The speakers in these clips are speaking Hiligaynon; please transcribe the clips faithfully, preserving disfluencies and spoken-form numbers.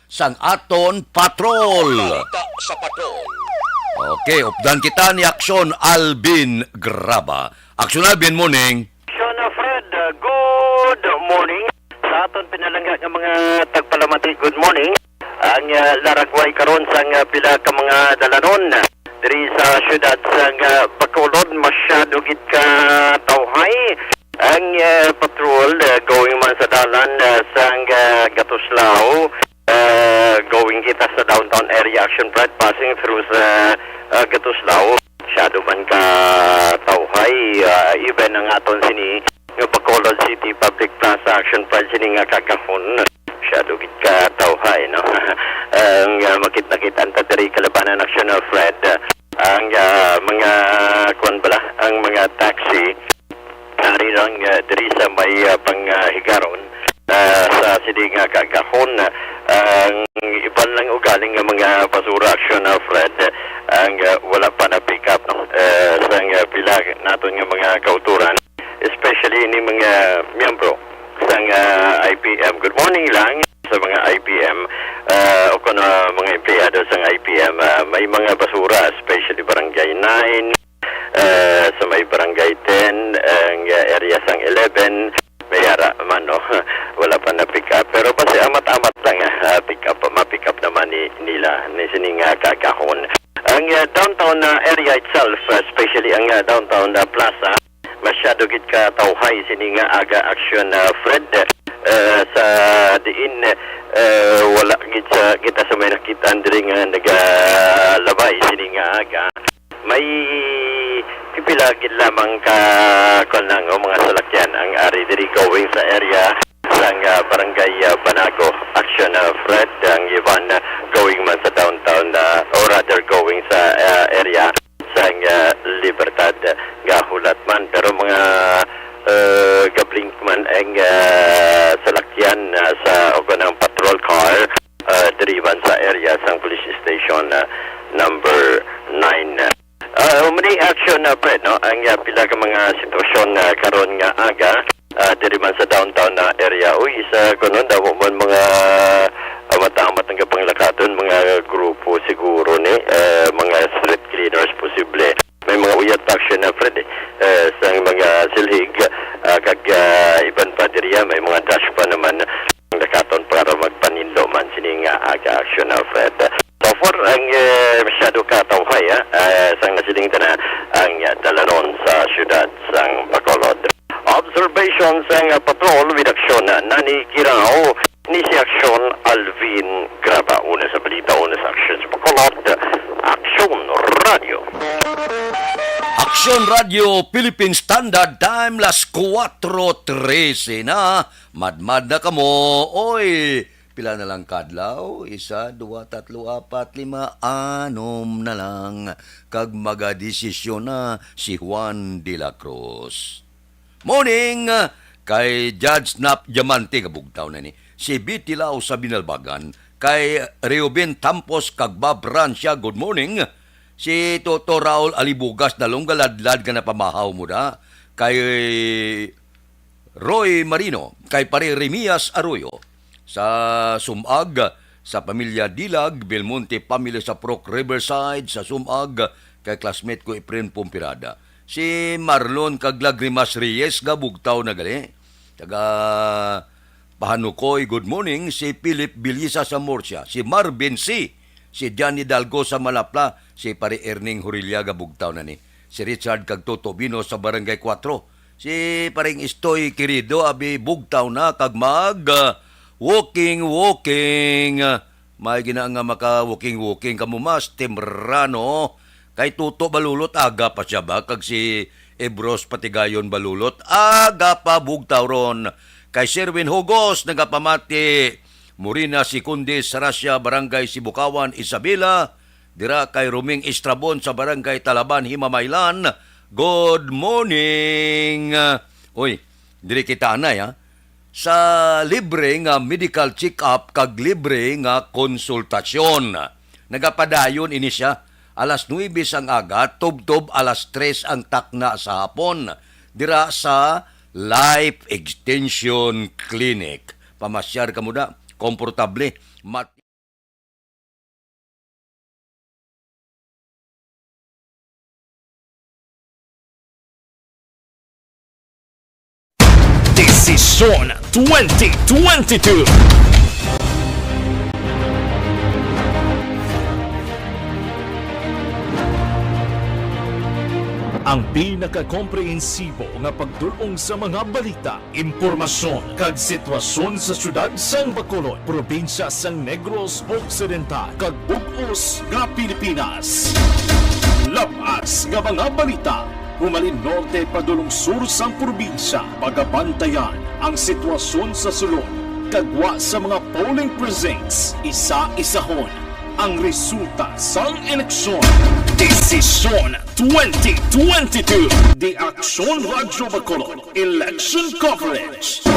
sang aton patrol. Balita sa patrol. Okay, updan kita ni Aksyon Alvin Graba. Aksyon Alvin, morning. Aksyon, uh, Fred, uh, good morning. Sa aton pinalangga nga mga tagpalamati, good morning. Ang, uh, laragway karon sang, uh, pila ka mga dalanon diri sa siyudad sang, uh, Bacolod, masyado gid ka tawhay. Ang, uh, patrol, uh, going man sa dalan, uh, sang, uh, Gatuslao, uh, going kita sa downtown area, Aksyon Fred, passing through sa, uh, Gatuslao. Masyado man ka tawhay, uh, even ang aton sini nga Bacolod City Public Plaza, Aksyon Fred, sini nga kagahon. Masyado gid ka tawhay, no? Ang, uh, makit-nakit-an ta diri kalabanan, Aksyon, uh, Fred. Ang, uh, mga, kuwan bala, ang mga taxi, ari lang, uh, diri sa may, uh, pang, uh, higaron, uh, sa sini nga kagahon. Ang iban lang ugaling nga mga basura, Aksyon, uh, Fred, ang, uh, wala pa na pick up, no? Uh, sang, uh, pila naton nga mga kauturan, especially ni mga miyembro sang, ah, I P M. Good morning lang sa mga I P M, ah, o kuno mga empleyado sang I P M. Ah, may mga basura, especially Barangay nine, ah, sa may Barangay ten, ang, ah, area sang eleven, may ara man, no? Wala pa na pick up. Pero basi amat-amat lang, ah, pick up, ma-pick up naman ni, nila, ni sining, ah, kagahon. Ang, ah, downtown na area itself, especially ang, ah, downtown na plaza, masyado gid ka tawhay sini nga aga, Aksyon, ah, Fred. Eh, sa diin, eh, wala gid sa kita sa may nakita diri nga nagalabay sini nga aga. May pipila gid lamang ka, kuwan lang, o mga salakyan ang ari diri going sa area sang, ah, Barangay, ah, Banago. Aksyon, ah, Fred, ang iban, ah, going man sa downtown, ah, or rather going sa, ah, area sang, ah, Libertad, ah, nga hulat man. Pero mga, ah, gablink man ang, ah, salakyan, ah, sa, o kanang patrol car, ah, diri man sa area sang police station, ah, number nine. Ah, umani, Aksyon, ah, Fred, no? Ang, ah, pila ka mga sitwasyon, ah, karon nga aga, ah, diri man sa downtown na area. Uy, isa ko, no, damo man mga, ah, matamat nga panglakaton, mga grupo siguro ni, eh, mga street cleaners posible. May mga uyat pa, Aksyon, ah, Fred, eh, eh, sang mga silhig, ah, kag, ah, iban pa diriya, may mga dash pa naman ang lakaton para magpanindo man sini nga aga, Aksyon, ah, Fred. So far, ang, eh, masyado ka tawhay, ah, eh, sang nasiling ta na ang, ah, dalanon sa siyudad sang Bacolod. Observation sang, ah, patrol with Aksyon, ah, Nani Kirao, ni si Aksyon Alvin Graba. Una sa balita, una sa aksyon sa Bacolod, Aksyon Radio. Aksyon Radio, Philippine Standard Time, las kuwatro trese na. Madmad na kamo. Oy, pila na lang kadlaw? Isa, dua, tatlo, apat, lima, anom na lang. Kag magadesisyon na si Juan de la Cruz. Morning, ah, kay Judge Nap Diamante, kabugtaw na ni. Si Betty Lau sa Binalbagan, kay Reuben Tampos kag Bob Rancia, good morning. Si Toto Raul Alibugas na lunggaladlad nga napamahaw mo da. Kay Roy Marino, kay Pare Remias Arroyo, sa Sumag, sa pamilya Dilag, Belmonte family sa Prok Riverside, sa Sumag, kay classmate ko Efren Pompirada. Si Marlon kag Lagrimas Reyes nga bugtaw na gali. Taga Pahanukoy, good morning. Si Philip Bilisa sa Murcia. Si Marvin C. Si Jan Hidalgo sa Malapla. Si Pare Erning Hurilla nga bugtaw na ni. Si Richard kag Toto Bino sa Barangay Cuatro. Si Paring Istoy Querido, abi bugtaw na kag mag, ah, walking, walking. May gina nga maka-walking-walking kamo mas temprano. Kay Tuto Balulot, aga pa siya ba? Kag si Ebros Patigayon Balulot, aga pa bugtaw ron. Kay Sherwin Hugos, nagapamati. Morina Secundis, Sarasya, Barangay Sibukawan, Isabela. Dira kay Roming Estrabon sa Barangay Talaban, Himamaylan. Good morning. Uy, diri kita anay, ha? Sa libre nga medical check-up kag libre nga konsultasyon. Nagapadayon ini siya alas nuebe sang aga, tubtob alas tres ang takna sa hapon, dira sa Life Extension Clinic. Pamasyar kamo da. komportable. Mat- Desisyon twenty twenty-two. Ang pinakakomprehensibo nga pagdul-ong sa mga balita, impormasyon, kag sitwasyon sa siyudad sang Bacolod, probinsya sang Negros Occidental, kag bug-os nga Pilipinas. Lab-as nga mga balita, humalin norte padulong sur sang probinsya, pagabantayan ang sitwasyon sa sulod, kag gwa sa mga polling precincts, isa-isahon ang resulta sang eleksyon. Desisyon twenty twenty-two. The Aksyon Radyo Bacolod Election Coverage.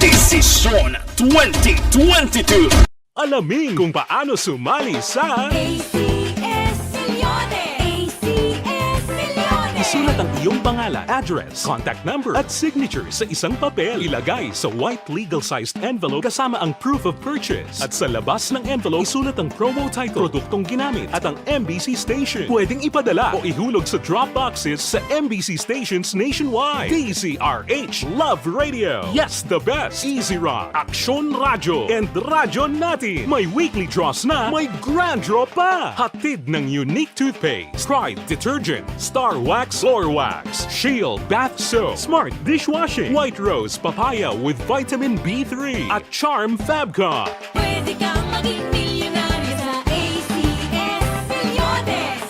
Desisyon twenty twenty-two. Alamin kung paano sumali sa A C S Millones. A C S Millones. Isulat ang iyong pangalan, address, contact number, at signature sa isang papel. Ilagay sa white legal-sized envelope kasama ang proof of purchase. At sa labas ng envelope, isulat ang promo title, produktong ginamit, at ang M B C station. Pwedeng ipadala o ihulog sa drop boxes sa M B C stations nationwide. D Z R H Love Radio. Yes, the best. Easy Rock. Aksyon Radyo and Radyo Natin. May weekly draws na, may grand draw pa. Hatid ng Unique Toothpaste, Pride Detergent, Star Wax, Floor Wax, Shield Bath Soap, Smart Dishwashing, White Rose Papaya with Vitamin B three, at Charm Fabcon. Pwede kang maging milyonaryo sa A C S Millones.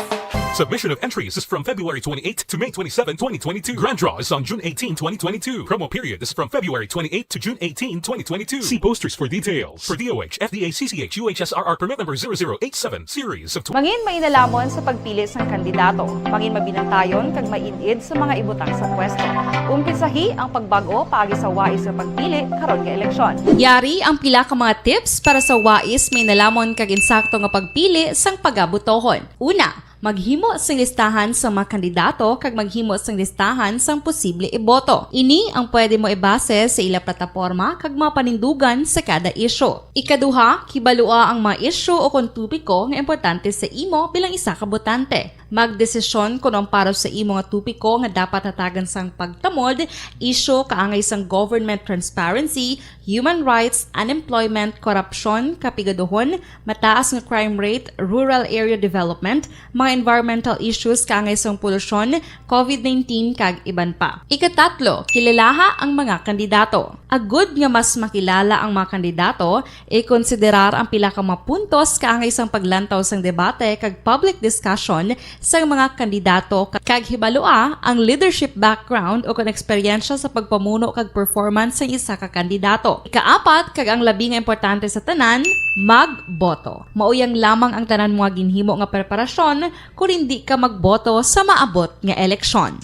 Submission of entries is from February twenty-eighth to May twenty-seven, twenty twenty-two. Grand draw is on June eighteen, twenty twenty-two. Promo period is from February twenty-eighth to June eighteen, twenty twenty-two. See posters for details. For D O H, F D A, C C H, U H S R R permit number zero zero eight seven, series of tw- Mangin mainalamon sa pagpili sang kandidato. Mangin mabinantayon kag maid-id sa mga ibutang sa pwesto. Umpisahi ang pagbag-o paagi sa wais nga pagpili karon nga eleksyon. Yari ang pila ka mga tips para sa wais, mainalamon kag insakto nga pagpili sang pagabotohon. Una, maghimo sing listahan sa mga kandidato kag maghimo sing listahan sang posible iboto. Ini ang pwede mo ibase sa ila plataporma kag mga panindugan sa kada isyu. Ikaduha, kibalua ang mga isyu o kon topiko nga importante sa imo bilang isa ka botante. Magdesisyon kon ang para sa imo nga topiko nga dapat hatagan sang pagtamod, isyu kaangay sang government transparency, human rights, unemployment, korupsyon, kapigaduhon, mataas nga crime rate, rural area development, mga environmental issues kaangay sang polusyon, covid nineteen, kag iban pa. Ikatatlo, kilalaha ang mga kandidato. Agud nga mas makilala ang mga kandidato, ikonsiderar ang pila ka mga puntos kaangay sang paglantaw sang debate kag public discussion sang mga kandidato, ka-, kag hibalua ang leadership background o kon eksperyensya sa pagpamuno kag performance sang isa ka kandidato. Ikaapat, kag ang labi nga importante sa tanan, magboto. Mauyang lamang ang tanan mo nga ginhimo nga preparasyon kon indi ka magboto sa maabot nga eleksyon.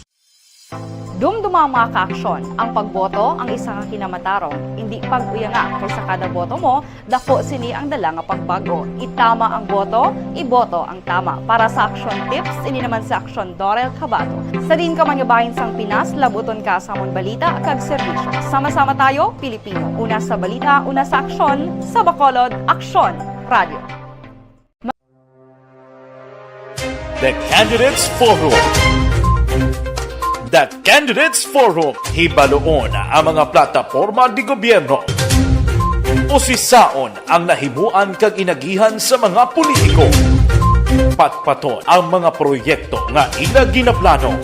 Dumduma, mga kaaksyon, ang pagboto ang isa ka kinamatarong, indi pag-uyanga, kay sa kada boto mo, dako sini ang dala nga pagbag-o. Itama ang boto, iboto ang tama. Para sa Aksyon Tips, ini naman si Aksyon Dorel Cabato. Sa diin ka man nga bahin sang Pinas, labuton ka sa amon balita kag serbisyo. Sama-sama tayo, Pilipino. Una sa balita, una sa aksyon, sa Bacolod, Aksyon Radio. The Candidates Forum. The Candidates Forum. Hibaluon ang mga plataporma de gobyerno. Usisaon ang nahimuan kag inagihan sa mga politiko. Patpaton ang mga proyekto nga ila ginaplano.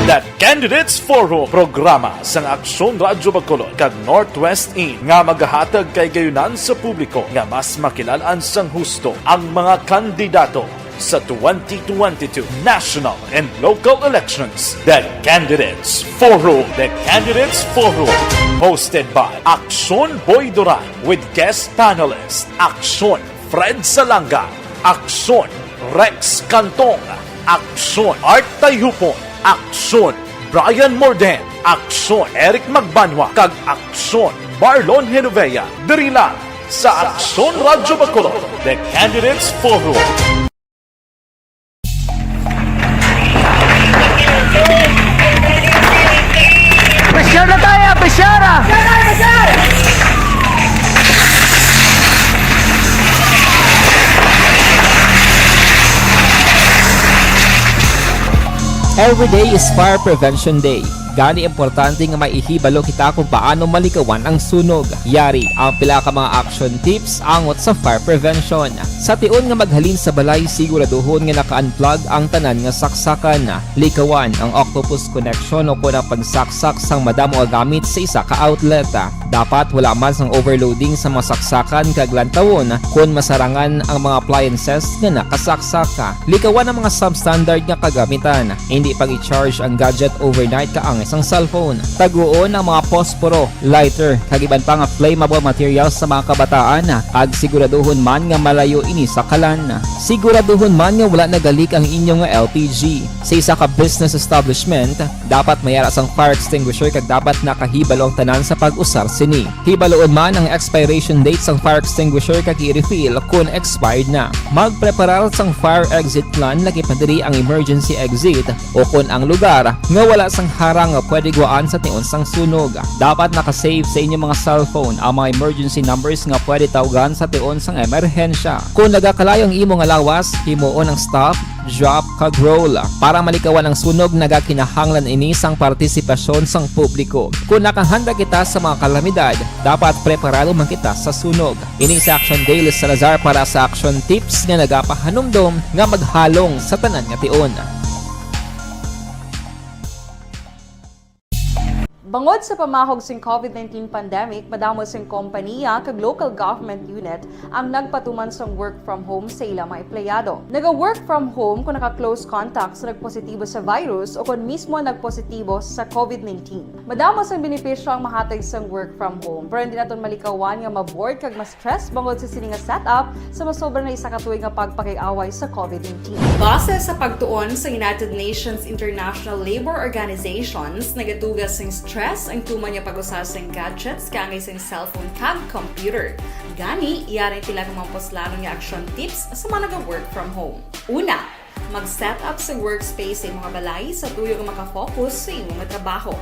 The Candidates Forum, programa sang Aksyon Radyo Bacolod kag Northwest In nga magahatag kahigayonan sa publiko nga mas makilal-an sang husto ang mga kandidato sa twenty twenty-two national and local elections. The Candidates Forum. The Candidates Forum, hosted by Aksyon Boy Duran with guest panelist Aksyon Fred Salanga, Aksyon Rex Cantong, Aksyon Art Tayhupon, Aksyon Brian Morden, Aksyon Eric Magbanwa, kag Aksyon Marlon Genovea. Diri lang sa Aksyon Radyo Bacolod, The Candidates Forum. Pressure na tayo, pressure, ah! Every day is Fire Prevention Day. Gani, importante nga may ihibalo kita kung paano malikawan ang sunog. Yari ang pila ka mga action tips angot sa fire prevention. Sa tion nga maghalin sa balay, siguraduhon nga naka-unplug ang tanan nga saksakan. Likawan ang octopus connection o kon ang pagsaksak sang madamo nga gamit sa isa ka outlet. Dapat wala man sang overloading sa mga saksakan kag lantawon kon masarangan ang mga appliances nga nakasaksak. Likawan ang mga substandard nga kagamitan. Hindi pag-i-charge ang gadget overnight kaangay sang cellphone. Taguon ang mga posporo, lighter, kag iban pa nga flammable materials sa mga kabataan, kag siguraduhon man nga malayo ini sa kalan. Siguraduhon man nga wala nagalik ang inyo nga L P G. Sa isa ka business establishment, dapat may ara sang fire extinguisher kag dapat nakahibalo ang tanan sa pag-usar sini. Hibaluon man ang expiration date sang fire extinguisher kag i-refill kon expired na. Magpreparar sang fire exit plan, lakip na diri ang emergency exit, o kon ang lugar nga wala sang harang nga pwede guwaan sa tion sang sunog. Dapat naka-save sa inyong mga cellphone ang mga emergency numbers nga pwede tawgan sa tion sang emerhensya. Kon nagakalayo ang imo nga lawas, himuon ang stop, drop, kag roll. Para malikawan ang sunog, nagakinahanglan ini sang partisipasyon sang publiko. Kon nakahanda kita sa mga kalamidad, dapat preparado man kita sa sunog. Ini si Action Daily Salazar para sa Action Tips nga nagapahanumdom nga maghalong sa tanan nga tion. Bangod sa pamahog sing COVID nineteen pandemic, madamo sing kompaniya kag local government unit ang nagpatuman sang work from home sa ila mga empleyado. Naga-work from home kung naka-close contact sa nagpositibo sa virus o kon mismo nagpositibo sa COVID nineteen. Madamo sang benepisyo ang mahatag sang work from home, pero hindi naton malikawan nga ma-bored kag ma-stress bangod sa sini nga setup sa masobra na isa ka tuig nga pagpakig-away sa COVID nineteen. Base sa pagtuon sa United Nations International Labor Organizations, nagatuga sing stress ang tuman nga pag-usa sing gadgets kaangay sing cellphone kag computer. Gani, yari ang pila ka mga puslanon nga action tips sa mga naga-work from home. Una, mag-set up sa workspace sa imo nga balay sa tuyo nga maka-focus sa imo nga trabaho.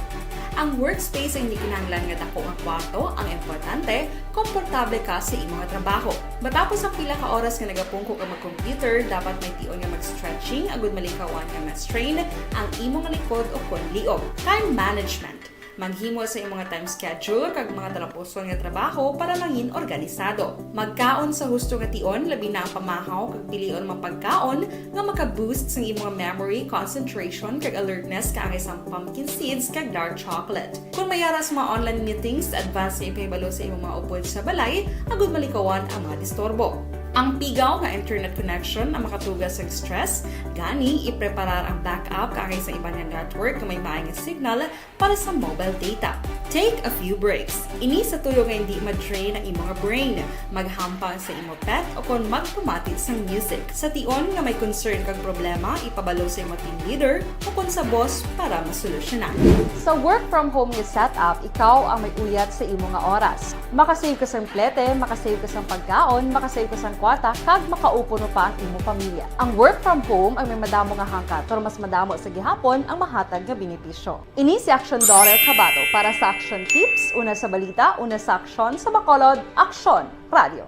Ang workspace ay hindi kinahanglan nga dako nga kwarto, ang importante, komportable ka sa imo nga trabaho. Matapos ang pila ka oras nga nagapungko ka mag-computer, dapat may tion nga mag-stretching agud malikawan nga ma-strain ang imo nga likod o kon liog. Time management. Maghimo sa imo nga time schedule kag mga talapuson nga trabaho para mangin organisado. Magkaon sa husto nga tion, labi na ang pamahaw kag pilion mga pagkaon nga maka-boost sang imo nga memory, concentration, kag alertness kaangay sang pumpkin seeds kag dark chocolate. Kon may ara sa mga online meetings, advance nga ipahibalo sa imo mga upod sa balay agud malikawan ang mga disturbo. Ang pigaw nga internet connection ang makatuga sa stress, gani ipreparar ang backup kaangay sa iban nga network nga may maay nga signal para sa mobile data. Take a few breaks. Ini sa tuyo nga hindi ma-drain ang imo nga brain. Maghampang sa imo pet o kon magpamati sang music. Sa tion nga may concern kag problema, ipabalo sa imo team leader o kon sa boss para masolusyonan. Sa work from home nga setup, ikaw ang may uyat sa imo nga oras. Makasave ka sang plete, makasave ka sang pagkaon, makasave ka sang kwarta, kag makaupo pa ang imo pamilya. Ang work from home ay may madamo nga hangkat, pero mas madamo sa gihapon ang mahatag nga benepisyo. Ini si Action Daughter Kabato para sa Action Tips, una sa balita, una sa aksyon, sa Bacolod, Aksyon Radio.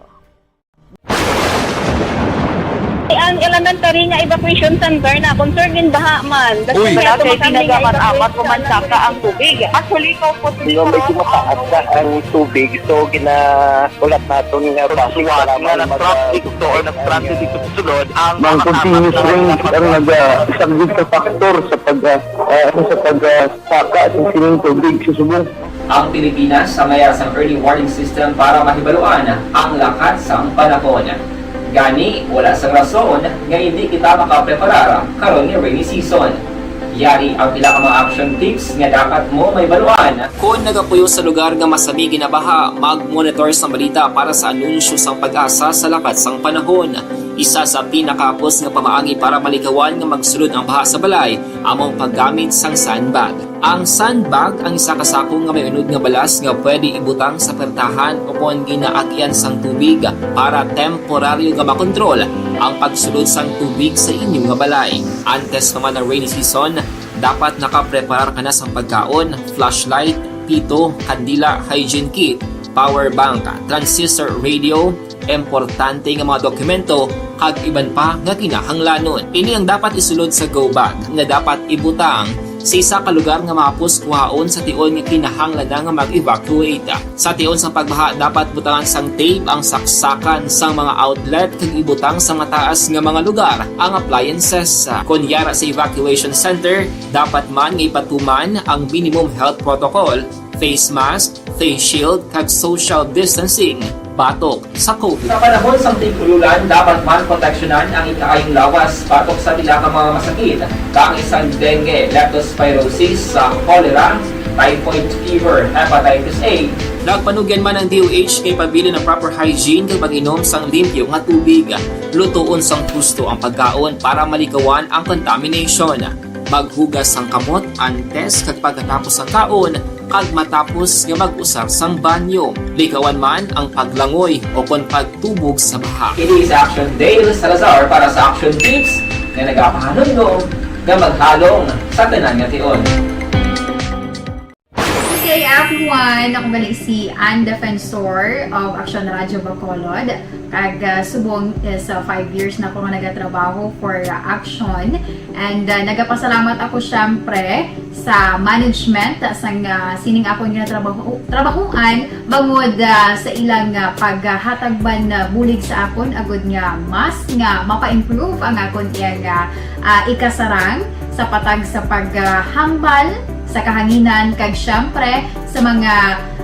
Ang elementary nga evacuation center na concern gid baha man. Uy. Wala kay ginagamat-amat ko man saka ang tubig. Actually, ko po. Medyo mataas na ang tubig, so gina-, ulat naton nga traffic, kailangan nga mag-, traffic to or nag-transit dito sa sulod ang mga continuous rain ang nag-, ah, isang big factor sa pag, ah, ah, ano, sa pag, ah, saka sa sining tubig sa subong. Ang Pilipinas ang may sang early warning system para mahibaluan ang lakat sang panahon. Gani, wala sang rason nga hindi kita makapreparar karon nga rainy season. Yari ang pila ka mga action tips nga dapat mo mahibaluan. Kon nagapuyo sa lugar nga masami ginabaha, mag-monitor sang balita para sa anunsyo sang PAGASA sa lakat sang panahon. Isa sa pinakahapos nga pamaagi para malikawan nga magsulod ang baha sa balay amo ang paggamit sang sandbag. Ang sandbag ang isa ka sako nga may unod nga balas nga pwede ibutang sa pertahan o kon ginaagyan sang tubig para temporaryo nga makontrol ang pagsulod sang tubig sa inyo nga balay. Antes pa man ang rainy season, dapat nakapreparar ka na sang pagkaon, flashlight, pito, kandila, hygiene kit, power bank, transistor radio, importante nga mga dokumento, kag iban pa nga kinahanglanon. Ini ang dapat isulod sa go bag nga dapat ibutang sa isa ka lugar nga mahapos kuhaon sa tion nga kinahanglan na nga mag-evacuate. Sa tion sang pagbaha, dapat butangan sang tape ang saksakan sang mga outlet kag ibutang sa mataas nga mga lugar ang appliances. Kon yara sa evacuation center, dapat man nga ipatuman ang minimum health protocol, face mask, face shield, kag social distancing batok sa COVID. Sa panahon sang tig-ululan, dapat man proteksyonan ang ikaayong lawas batok sa pila ka mga masakit, kaangay sang dengue, leptospirosis, sa cholera, typhoid fever, hepatitis A. Nagpanugyan man ang D O H kay pabilin ang proper hygiene kag pag-inom sang limpyo nga tubig. Lutoon sang husto ang pagkaon para malikawan ang contamination. Maghugas sang kamot antes kag pagkatapos sang kaon, kag matapos nga mag-usar sang banyo. Likawan man ang paglangoy o kon pagtubog sa baha. Ini si Action Dale Salazar para sa Action Tips nga nagapahanumdom nga maghalong sa tanan nga tion. Good day, everyone. Ako gali si Ann Defensor of Action Radio Bacolod. Kag, ah, subong is, ah, five years na ko nga nagatrabaho for, ah, Action. And, ah, nagapasalamat ako, syempre, sa management sang, ah, sining akon nga trabaho, trabahoan bangod, ah, sa ilang, ah, paghatag man, ah, bulig sa akon agud nga mas nga mapa-improve ang akon iyang, ah, ah, ikasarang sa patag sa paghambal sa kahanginan kag syempre sa mga,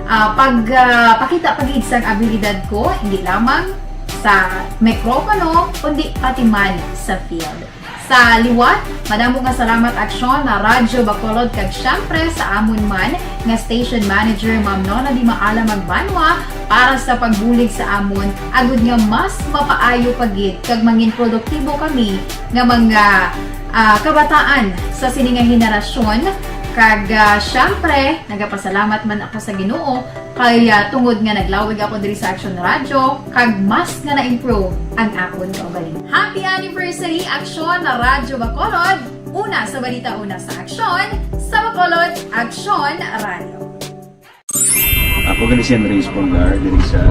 ah, pag, ah, pakita pa gid sang abilidad ko, hindi lamang sa mikropono, kundi pati man sa field. Sa liwat, madamo nga salamat Aksyon na Radyo Bacolod kag syempre sa amon man nga station manager, Ma'am Nona Di Maala Magbanwa, para sa pagbulig sa amon, agud nga mas mapaayo pa gid kag mangin produktibo kami nga mga, ah, kabataan sa sini nga henerasyon. Kag, ah, syempre, nagapasalamat man ako sa Ginoo kay, ah, tungod nga naglawig ako diri sa Action Radio, kag mas nga na-improve ang akon kaugalingon. Happy anniversary, Action Radio Bacolod! Una sa balita, una sa aksyon, sa Bacolod, Action Radio. Ako gali si Andres Polgar, diri sa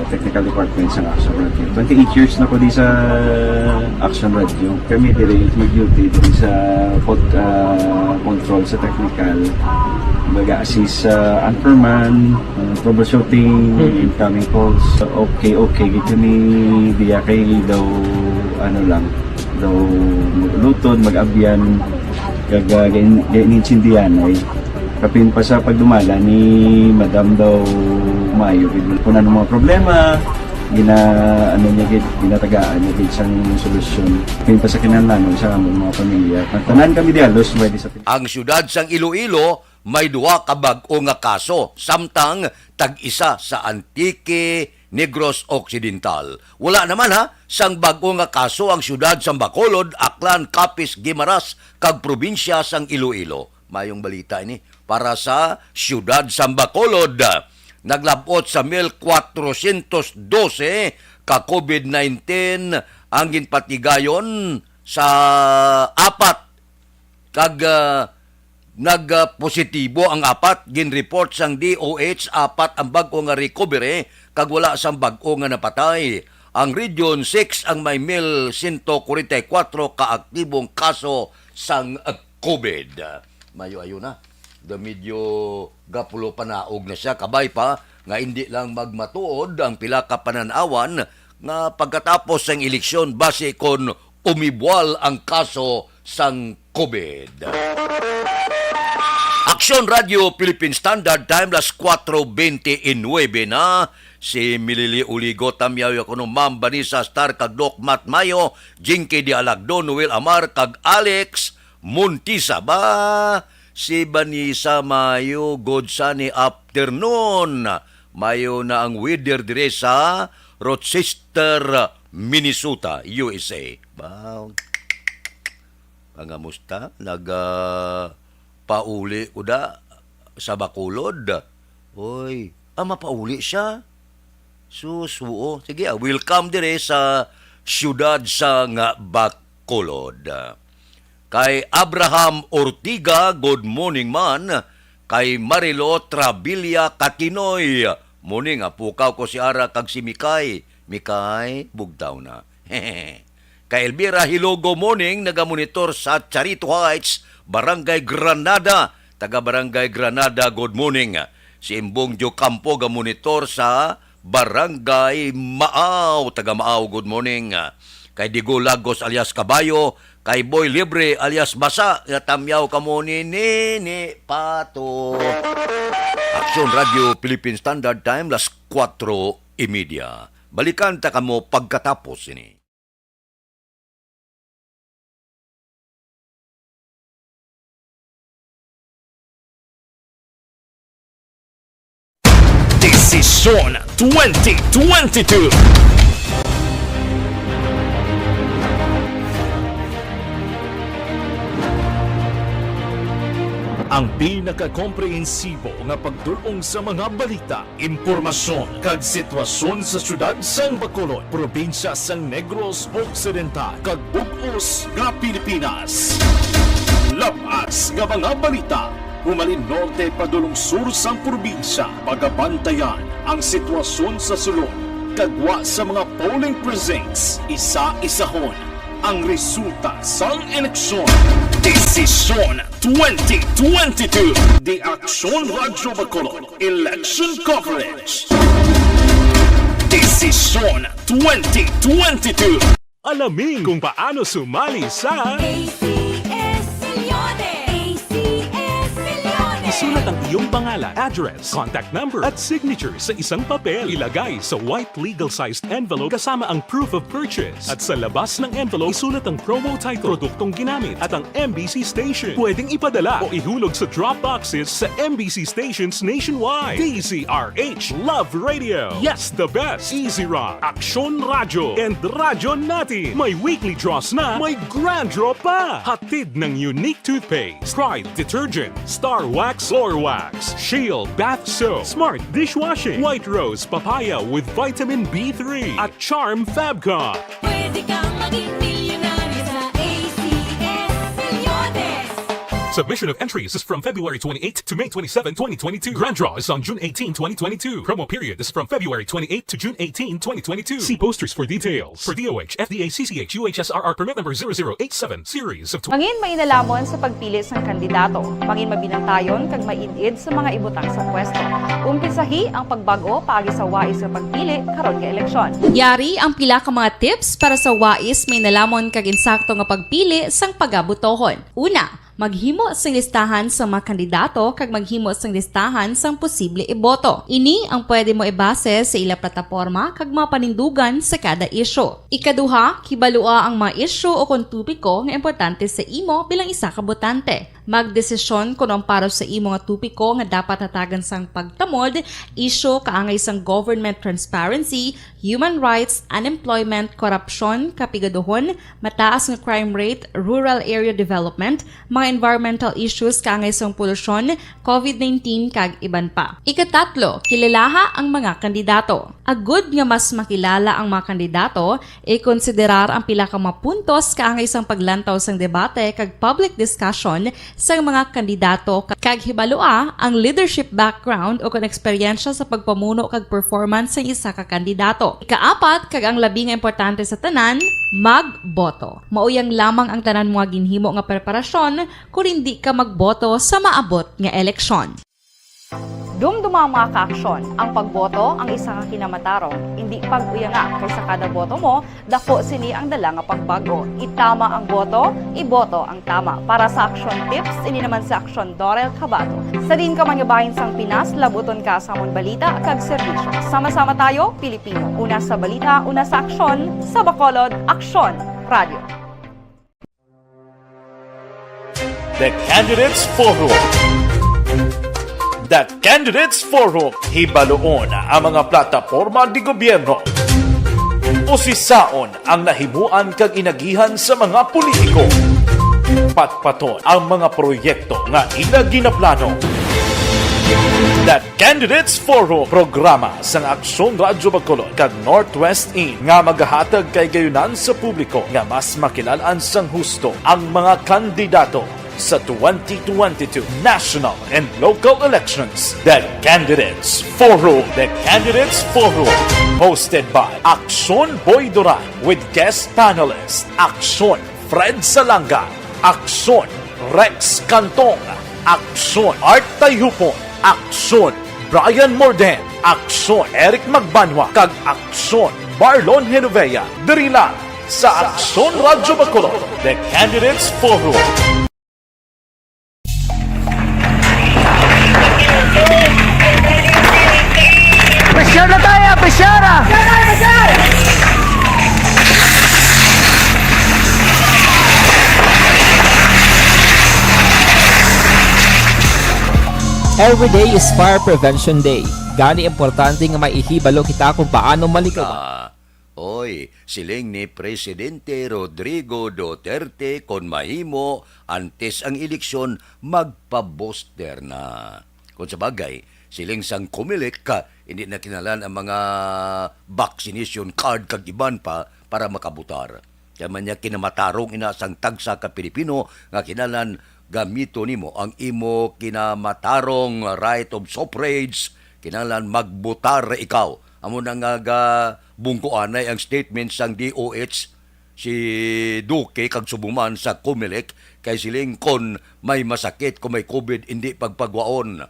technical department sa Action Radio. Twenty-eight years na ko di sa Action Radio. Kami diri nag-duty diri sa pod-, ah, control sa technical. Mag-assist sa anchorman, ah, troubleshooting, Mhm. incoming calls. Okay, okay. Gito ni diya kay daw, ano lang, daw mag-ulutod, mag-abyan, kag, ah, gain-, gainintindihan ay. Kapin pa sa pagdumala ni Madam daw maayo gid. Kung ano mga problema, gina-, ano niya gid, ginatagaan niya gid sang solusyon. Kapin pa sa kinahanglanon sa among mga pamilya. Ang tanan kami di halos may di sa Ang siyudad sang Iloilo may duha ka bag-o nga kaso, samtang tag-isa sa Antique, Negros Occidental. Wala naman, ha, sang bag-o nga kaso ang siyudad sang Bacolod, Aklan, Capiz, Guimaras, kag probinsya sang Iloilo. Mayong balita ini para sa siyudad sang Bacolod. Naglab-ot sa mil kwatrosyentos dose ka COVID nineteen ang ginpatigayon sa apat kag, ah, nagpositibo ang apat. Gin-report sang D O H apat ang bag-o nga recovery kag wala sang bag-o nga napatay. Ang Region six ang may mil sento kwarenta y kuwatro ka aktibong kaso sang, ah, COVID. Mayo-ayo na. Da medyo gapulo panaog na siya. Kabay pa nga indi lang magmatuod ang pila ka panan-awan nga pagkatapos sang eleksyon basi kon umibwal ang kaso sang COVID. Aksyon Radio Philippine Standard Time, las kuwatro bente y nuebe na. Si Milili Uligo, Tamyaw Yakuno, Ma'am Vanessa Star, kag Doc Matt Mayo, Jinky Di Alagdo, Noel Amar, kag Alex Montisa. Ba, si Vanessa, mayo gud sa ni afternoon. Mayo na ang weather dire sa Rochester, Minnesota, U S A. Ba, pangamusta? Nag, ah, pauli ko da sa Bacolod. Oy, ah, mapauli siya? Sus, oo. Sige, ah, welcome dire sa siyudad sang Bacolod. Kay Abraham Ortiga, good morning man. Kay Marilo Trabilia Katinoy, morning, ah, pukaw ko si Ara kag si Mikay. Mikay, bugtaw na. Kay Elvira Hilogo Morning, nagamonitor sa Charito Heights, Barangay Granada. Taga Barangay Granada, good morning. Si Imbong Diocampo, gamonitor sa Barangay Maaw. Taga Maaw, good morning. Kay Digo Lagos alias Kabayo, kay Boy Libre alias Basa, nga tamyaw kamo ni Nini Pato. Aksyon Radio Philippine Standard Time, las kuwatro y media. Balikan ta kamo pagkatapos sini. Desisyon twenty twenty-two. Ang pinakakomprehensibo nga pagdul-ong sa mga balita, impormasyon, kag sitwasyon sa siyudad sang Bacolod, probinsya sang Negros Occidental, kag bug-os nga Pilipinas. Labas nga mga balita, humalin norte padulong sur sang probinsya, pagabantayan ang sitwasyon sa sulod, kag gwa sa mga polling precincts, isa-isahon ang resulta sang eleksyon. Desisyon twenty twenty-two. The Aksyon Radyo Bacolod Election Coverage. Desisyon twenty twenty-two. Alamin kung paano sumali sa A C S Milyones! A C S Milyones! Isulat ang iyong pangalan, address, contact number, at signature sa isang papel. Ilagay sa white legal-sized envelope kasama ang proof of purchase. At sa labas ng envelope, isulat ang promo title, produktong ginamit, at ang M B C station. Pwedeng ipadala o ihulog sa drop boxes sa M B C stations nationwide. D Z R H, Love Radio. Yes, the best. Easy Rock, Aksyon Radyo, and Radyo Natin. May weekly draws na, may grand draw pa. Hatid ng Unique Toothpaste, Pride Detergent, Star Wax Floor Wax, Shield Bath Soap, Smart Dishwashing, White Rose Papaya with Vitamin B three, at Charm Fabcon. Pwede kang maging milyonaryo sa A C S Milyones. Submission of entries is from February twenty-eighth to May twenty-seven, twenty twenty-two. Grand draw is on June eighteen, twenty twenty-two. Promo period is from February twenty-eighth to June eighteen, twenty twenty-two. See posters for details. For D O H, F D A, C C H, U H S R R permit number zero zero eight seven, series of tw- Mangin mainalamon sa pagpili sang kandidato. Mangin mabinantayon kag maid-id sa mga ibutang sa pwesto. Umpisahi ang pagbag-o paagi sa wais nga pagpili karon nga eleksyon. Yari ang pila ka mga tips para sa wais, mainalamon kag insakto nga pagpili sang pagabotohon. Una, maghimo sing listahan sang mga kandidato kag maghimo sing listahan sang posible iboto. Ini ang pwede mo ibase sa ila plataporma kag mga panindugan sa kada isyu. Ikaduha, kibalua ang mga isyu o kon topiko nga importante sa imo bilang isa ka botante. Magdesisyon kon ang para sa imo nga topiko nga dapat hatagan sang pagtamod, isyu kaangay sang government transparency, human rights, unemployment, korupsyon, kapigaduhon, mataas nga crime rate, rural area development, mga environmental issues kaangay sang polusyon, covid nineteen, kag iban pa. Ikatatlo, kilalaha ang mga kandidato. Agud nga mas makilala ang mga kandidato, ikonsiderar ang pila ka mga puntos kaangay sang paglantaw sang debate kag public discussion sang mga kandidato, kag hibalua ang leadership background o kon eksperyensya sa pagpamuno kag performance sang isa ka kandidato. Ikaapat, kag ang labi nga importante sa tanan, magboto. Mao yang lamang ang tanan mo nga ginhimo nga preparasyon kon indi ka magboto sa maabot nga eleksyon. Dumduma, mga ka-aksyon, ang pagboto ang isa ka kinamatarong, indi pag-uyanga, kay sa kada boto mo, dako sini ang dala nga pagbag-o. Itama ang boto, iboto ang tama. Para sa Aksyon Tips, ini naman si Aksyon Dorel Cabato. Sa diin ka man nga bahin sang Pinas, labuton ka sa amon balita kag serbisyo. Sama-sama tayo, Pilipino. Una sa balita, una sa aksyon, sa Bacolod, Aksyon Radio. The Candidates Forum. The Candidates Forum. Hibaluon ang mga plataporma de gobyerno. Usisaon ang nahimuan kag inagihan sa mga politiko. Patpaton ang mga proyekto nga ila ginaplano. The Candidates Forum, programa sang Aksyon Radyo Bacolod kag Northwest In nga magahatag kahigayonan sa publiko nga mas makilal-an sang husto ang mga kandidato. Sa twenty twenty-two national and local elections, The Candidates Forum. The Candidates Forum, hosted by Aksyon Boy Duran with guest panelist Aksyon Fred Salanga, Aksyon Rex Cantong, Aksyon Art Tayhupon, Aksyon Brian Morden, Aksyon Eric Magbanwa, kag Aksyon Marlon Genovea. Diri lang sa Aksyon Radyo Bacolod, The Candidates Forum. Pressure na tayo, pressure na! Every day is Fire Prevention Day. Gani, importante nga may ihibalo kita kung paano maligawan. Oy, siling ni Presidente Rodrigo Duterte, kon mahimo, antes ang eleksyon, magpa-booster na. Kung sa bagay, siling sang Comelec, ka, hindi na kinahanglan ang mga vaccination card kag iban pa para makabutar. Kaya man niya kinamatarong ina sang tagsa ka Pilipino nga kinahanglan gamito nimo ang imo kinamatarong right of suffrage, kinahanglan magbutar ikaw. Amo na nga ga bungkuanay ang statement sang D O H, si Duque kag subong man sa Comelec, kay siling kon may masakit, kon may COVID, hindi pagpagwaon.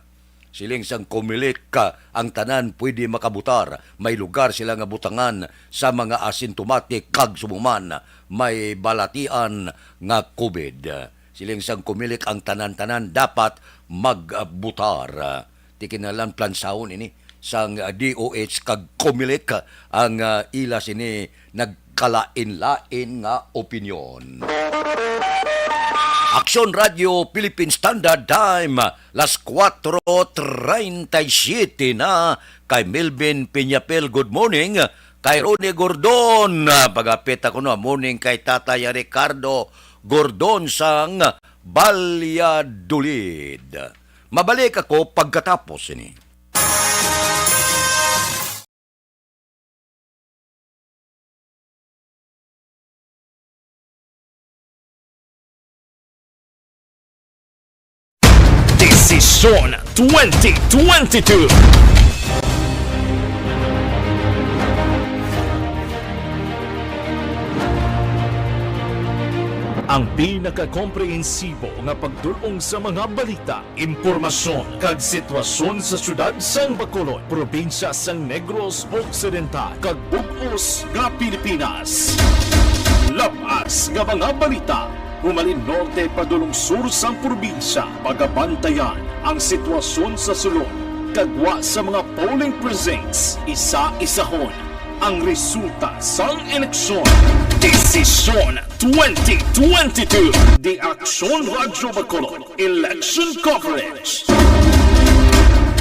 Siling sang Comelec, ka ang tanan pwede makabutar. May lugar sila nga butangan sa mga asymptomatic kag subong man may balatian nga COVID. Siling sang Comelec, ang tanan-tanan dapat magbutar. Ti kinahanglan plansahon ini sang, ah, D O H kag Comelec ang, ah, ila sini nagkalain-lain nga opinyon. Aksyon Radyo Philippine Standard Time, las kuwatro treinta y siete na. Kay Melvin Peñapel, good morning. Kay Ronnie Gordon, ah, pagapit ako, no, morning kay Tatay Ricardo Gordon sang Valladolid. Mabalik ako pagkatapos ini. Desisyon twenty twenty-two. Ang pinakakomprehensibo nga pagdul-ong sa mga balita, impormasyon, kag sitwasyon sa siyudad sang Bacolod, probinsya sang Negros Occidental, kag bug-os nga Pilipinas. Lab-as nga mga balita, humalin norte padulong sur sang probinsya, pagabantayan ang sitwasyon sa sulod, kag gwa sa mga polling precincts, isa-isahon ang resulta sang eleksyon. Desisyon twenty twenty-two. The Aksyon Radyo Bacolod Election Coverage.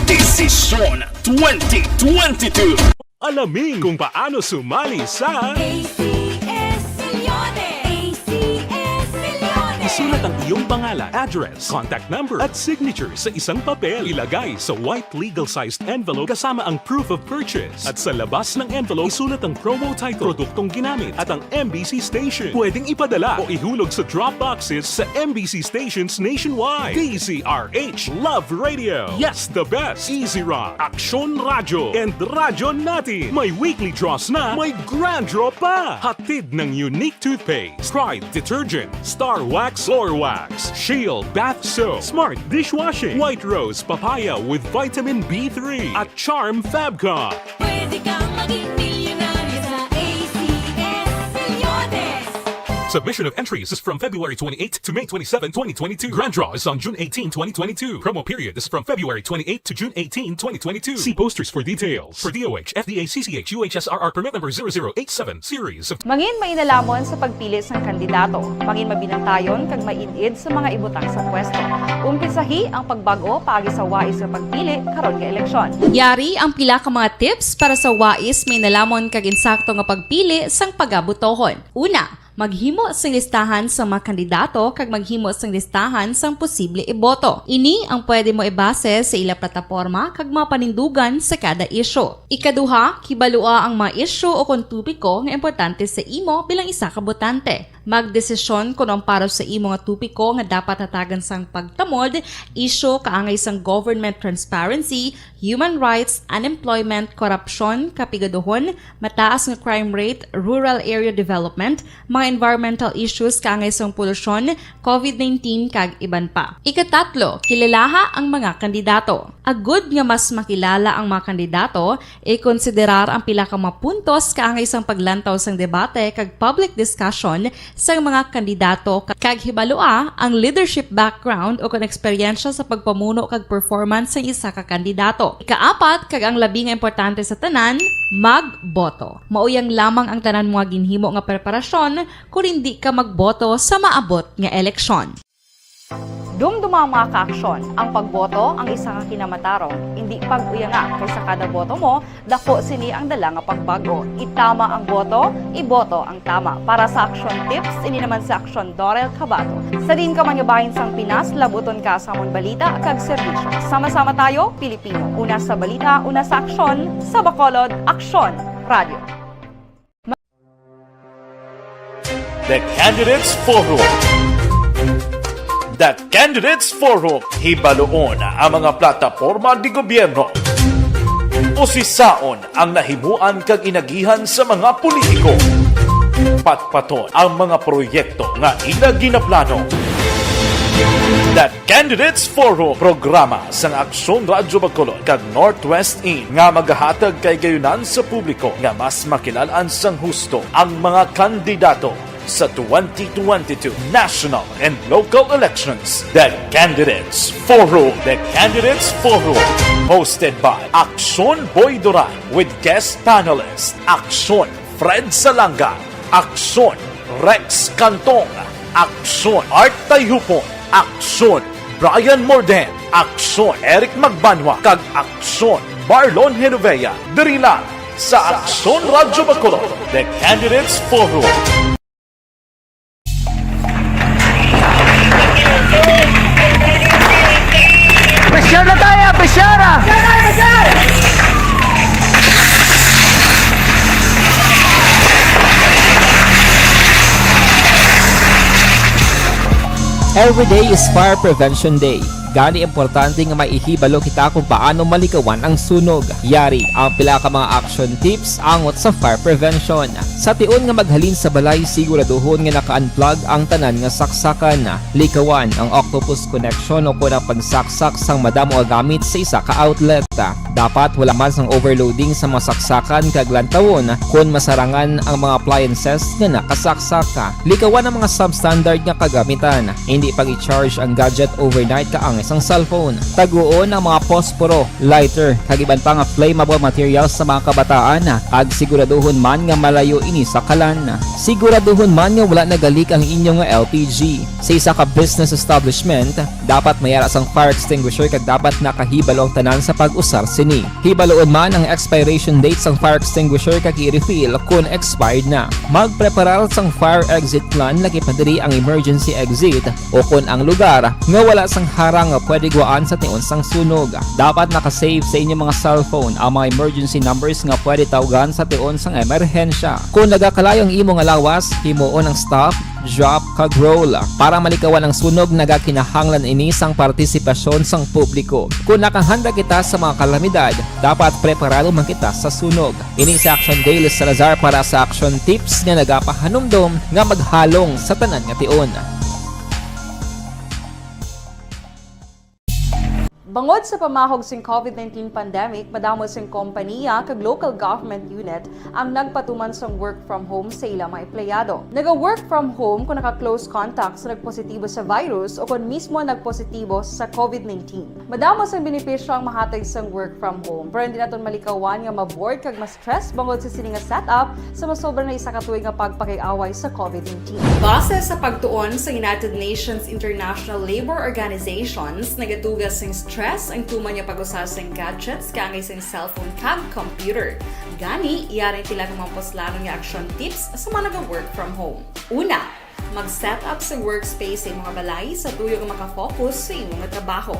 Desisyon twenty twenty-two. Alamin kung paano sumali sa A C S Millones. A C S Millones. Isulat ang iyong pangalan, address, contact number, at signature sa isang papel. Ilagay sa white legal-sized envelope kasama ang proof of purchase. At sa labas ng envelope, isulat ang promo title, produktong ginamit, at ang M B C station. Pwedeng ipadala o ihulog sa drop boxes sa M B C stations nationwide. D Z R H Love Radio. Yes, the best. Easy Run, Aksyon Radyo, and Radyo Natin. May weekly draws na, may grand draw pa. Hatid ng Unique Toothpaste, Pride Detergent, Star Wax Floor Wax, Shield Bath Soap, Smart Dishwashing, White Rose Papaya with Vitamin B three, at Charm Fab Cup. Pwede kang maging milyonaryo sa A C S Millones. Submission of entries is from February twenty-eighth to May twenty-seven, twenty twenty-two. Grand draw is on June eighteen, twenty twenty-two. Promo period is from February twenty-eighth to June eighteen, twenty twenty-two. See posters for details. For D O H, F D A, C C H, U H S R R permit number zero zero eight seven, series of Mangin mainalamon sa pagpili sang kandidato. Mangin mabinantayon kag maid-id sa mga ibutang sa pwesto. Umpisahi ang pagbag-o paagi sa wais nga pagpili karon nga eleksyon. Yari ang pila ka mga tips para sa wais, mainalamon kag insakto nga pagpili sang pagabutohon. Una, maghimo sing listahan sang mga kandidato kag maghimo sing listahan sang posible iboto. Ini ang pwede mo ibase sa ila plataporma kag mga panindugan sa kada isyu. Ikaduha, kibalua ang mga isyu o kon topiko nga importante sa imo bilang isa ka botante. Magdesisyon kon ang para sa imo nga topiko nga dapat hatagan sang pagtamod, isyu kaangay sang government transparency, human rights, unemployment, korupsyon, kapigaduhon, mataas nga crime rate, rural area development, mga environmental issues kaangay sang polusyon, covid nineteen, kag iban pa. Ikatatlo, kilalaha ang mga kandidato. Agud nga mas makilala ang mga kandidato, ikonsiderar ang pila ka mga puntos kaangay sang paglantaw sang debate kag public discussion sang mga kandidato, ka-, kag hibalua ang leadership background o kon eksperyensya sa pagpamuno kag performance sang isa ka kandidato. Ikaapat, kag ang labi nga importante sa tanan, magboto. Mao yang lamang ang tanan mo nga ginhimo nga preparasyon kon indi ka magboto sa maabot nga eleksyon. Dumduma ang mga kaaksyon. Ang pagboto ang isa ka kinamatarong. Indi pag-uyanga, kay sa kada boto mo, dako sini ang dala nga pagbago. Itama ang boto, iboto ang tama. Para sa Aksyon Tips, ini naman si Aksyon Dorel Cabato. Sa diin ka man nga bahin sang Pinas, labuton ka sa amon balita kag serbisyo. Sama-sama tayo, Pilipino. Una sa balita, una sa aksyon, sa Bacolod, Aksyon Radio. The Candidates Forum. The Candidates Forum. Hibaluon ang mga plataporma de gobyerno. Usisaon ang nahimuan kag inagihan sa mga politiko. Patpaton ang mga proyekto nga ila ginaplano. The Candidates Forum, programa sang Aksyon Radyo Bacolod kag Northwest In nga magahatag kay gayunan sa publiko nga mas makilal-an sang husto ang mga kandidato sa twenty twenty-two national and local elections. The Candidates Forum. The Candidates Forum, hosted by Aksyon Boy Duran with guest panelist Aksyon Fred Salanga, Aksyon Rex Cantong, Aksyon Art Tayhupon, Aksyon Brian Morden, Aksyon Eric Magbanwa, kag Aksyon Marlon Genovea. Diri lang sa Aksyon Radyo Bacolod, The Candidates Forum. Pressure na tayo! Pressure na! Every day is Fire Prevention Day. Gani, importante nga may ihibalo kita kung paano malikawan ang sunog. Yari ang pila ka mga action tips angot sa fire prevention. Sa tion nga maghalin sa balay, siguraduhon nga naka-unplug ang tanan nga saksakan. Likawan ang octopus connection o kon ang pagsaksak sang madamo nga gamit sa isa ka outlet. Dapat wala man sang overloading sa mga saksakan kag lantawon kon masarangan ang mga appliances nga nakasaksak. Likawan ang mga substandard nga kagamitan. Indi pag-i-charge ang gadget overnight kaangay sang cellphone. Taguon ang mga posporo, lighter, kag iban pa nga flammable materials sa mga kabataan, kag siguraduhon man nga malayo ini sa kalan. Siguraduhon man nga wala nagalik ang inyo nga L P G. Sa isa ka business establishment, dapat may ara sang fire extinguisher kag dapat nakahibalo ang tanan sa pag-usar sini. Hibaluon man ang expiration date sang fire extinguisher kag i-refill kon expired na. Magpreparar sang fire exit plan, lakip na diri ang emergency exit o kon ang lugar nga wala sang harang nga pwede guwaan sa tion sang sunog. Dapat naka-save sa inyo mga cellphone ang mga emergency numbers nga pwede tawgan sa tion sang emerhensya. Kon nagakalayo ang imo nga lawas, himuon ang stop, drop, kag roll. Para malikawan ang sunog, nagakinahanglan ini sang partisipasyon sang publiko. Kon nakahanda kita sa mga kalamidad, dapat preparado man kita sa sunog. Ini si Action Daily Salazar para sa Action Tips nga nagapahanumdom nga maghalong sa tanan nga tion. Bangod sa pamahog sing covid nineteen pandemic, madamo sing kompaniya kag local government unit ang nagpatuman sang work from home sa ila mga empleyado. Naga-work from home kung naka-close contact sa nagpositibo sa virus o kon mismo nagpositibo sa covid nineteen. Madamo sang benepisyo ang mahatag sang work from home, pero hindi naton malikawan nga ma-bored kag ma-stress bangod sa sini nga setup sa masobra na isa ka tuig nga pagpakig-away sa covid nineteen. Base sa pagtuon sa United Nations International Labour Organizations, nagatuga sing stress ang tuman nga pag-usa sing gadgets kaangay sing cellphone kag computer. Gani, yari ang pila ka mga puslanon nga action tips sa mga naga-work from home. Una, mag-set up sa workspace sa imo nga balay sa tuyo nga makafocus sa imo nga trabaho.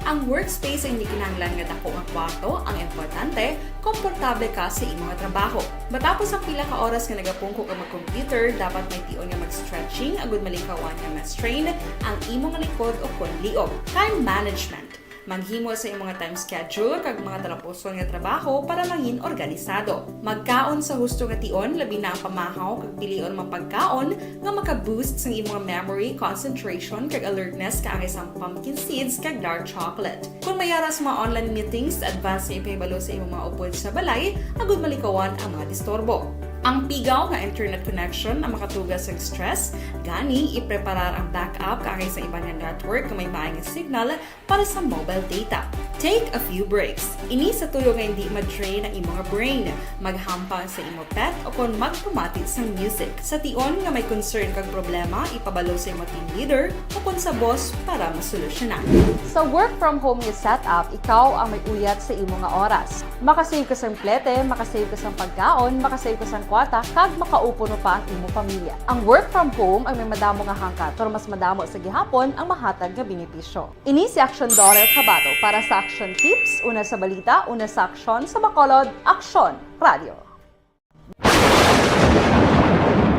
Ang workspace ay hindi kinahanglan nga dako nga kwarto. Ang importante, komportable ka sa imo nga trabaho. Matapos ang pila ka oras nga nagapungko ka mag-computer, dapat may tion nga mag-stretching agud malikawan nga ma-strain ang imo nga likod o kon liog. Time management. Maghimo sa imo nga time schedule kag mga talapuson nga trabaho para mangin organisado. Magkaon sa husto nga tion, labi na ang pamahaw kag pilion mga pagkaon nga maka-boost sang imo nga memory, concentration, kag alertness, kaangay sang pumpkin seeds kag dark chocolate. Kon may ara sa mga online meetings, advance nga ipahibalo sa imo mga upod sa balay agud malikawan ang mga disturbo. Ang pigaw nga internet connection ang makatuga sa stress, gani ipreparar ang backup kaangay sa iban nga network nga may maay nga signal para sa mobile data. Take a few breaks. Ini sa tuyo nga hindi ma-drain ang imo nga brain. Maghampang sa imo pet o kon magpamati sang music. Sa tion nga may concern kag problema, ipabalo sa imo team leader o kon sa boss para masolusyonan. Sa work from home nga setup, ikaw ang may uyat sa imo nga oras. Makasave ka sang plete, makasave ka sang pagkaon, makasave ka sang kwarta, kag makaupo pa ang imo pamilya. Ang work from home ang may madamo nga hangkat, pero mas madamo sa gihapon ang mahatag nga benepisyo. Ini si Aksyon Daughter Kabato para sa Aksyon Tips, una sa balita, una sa aksyon, sa Bacolod, Aksyon Radio.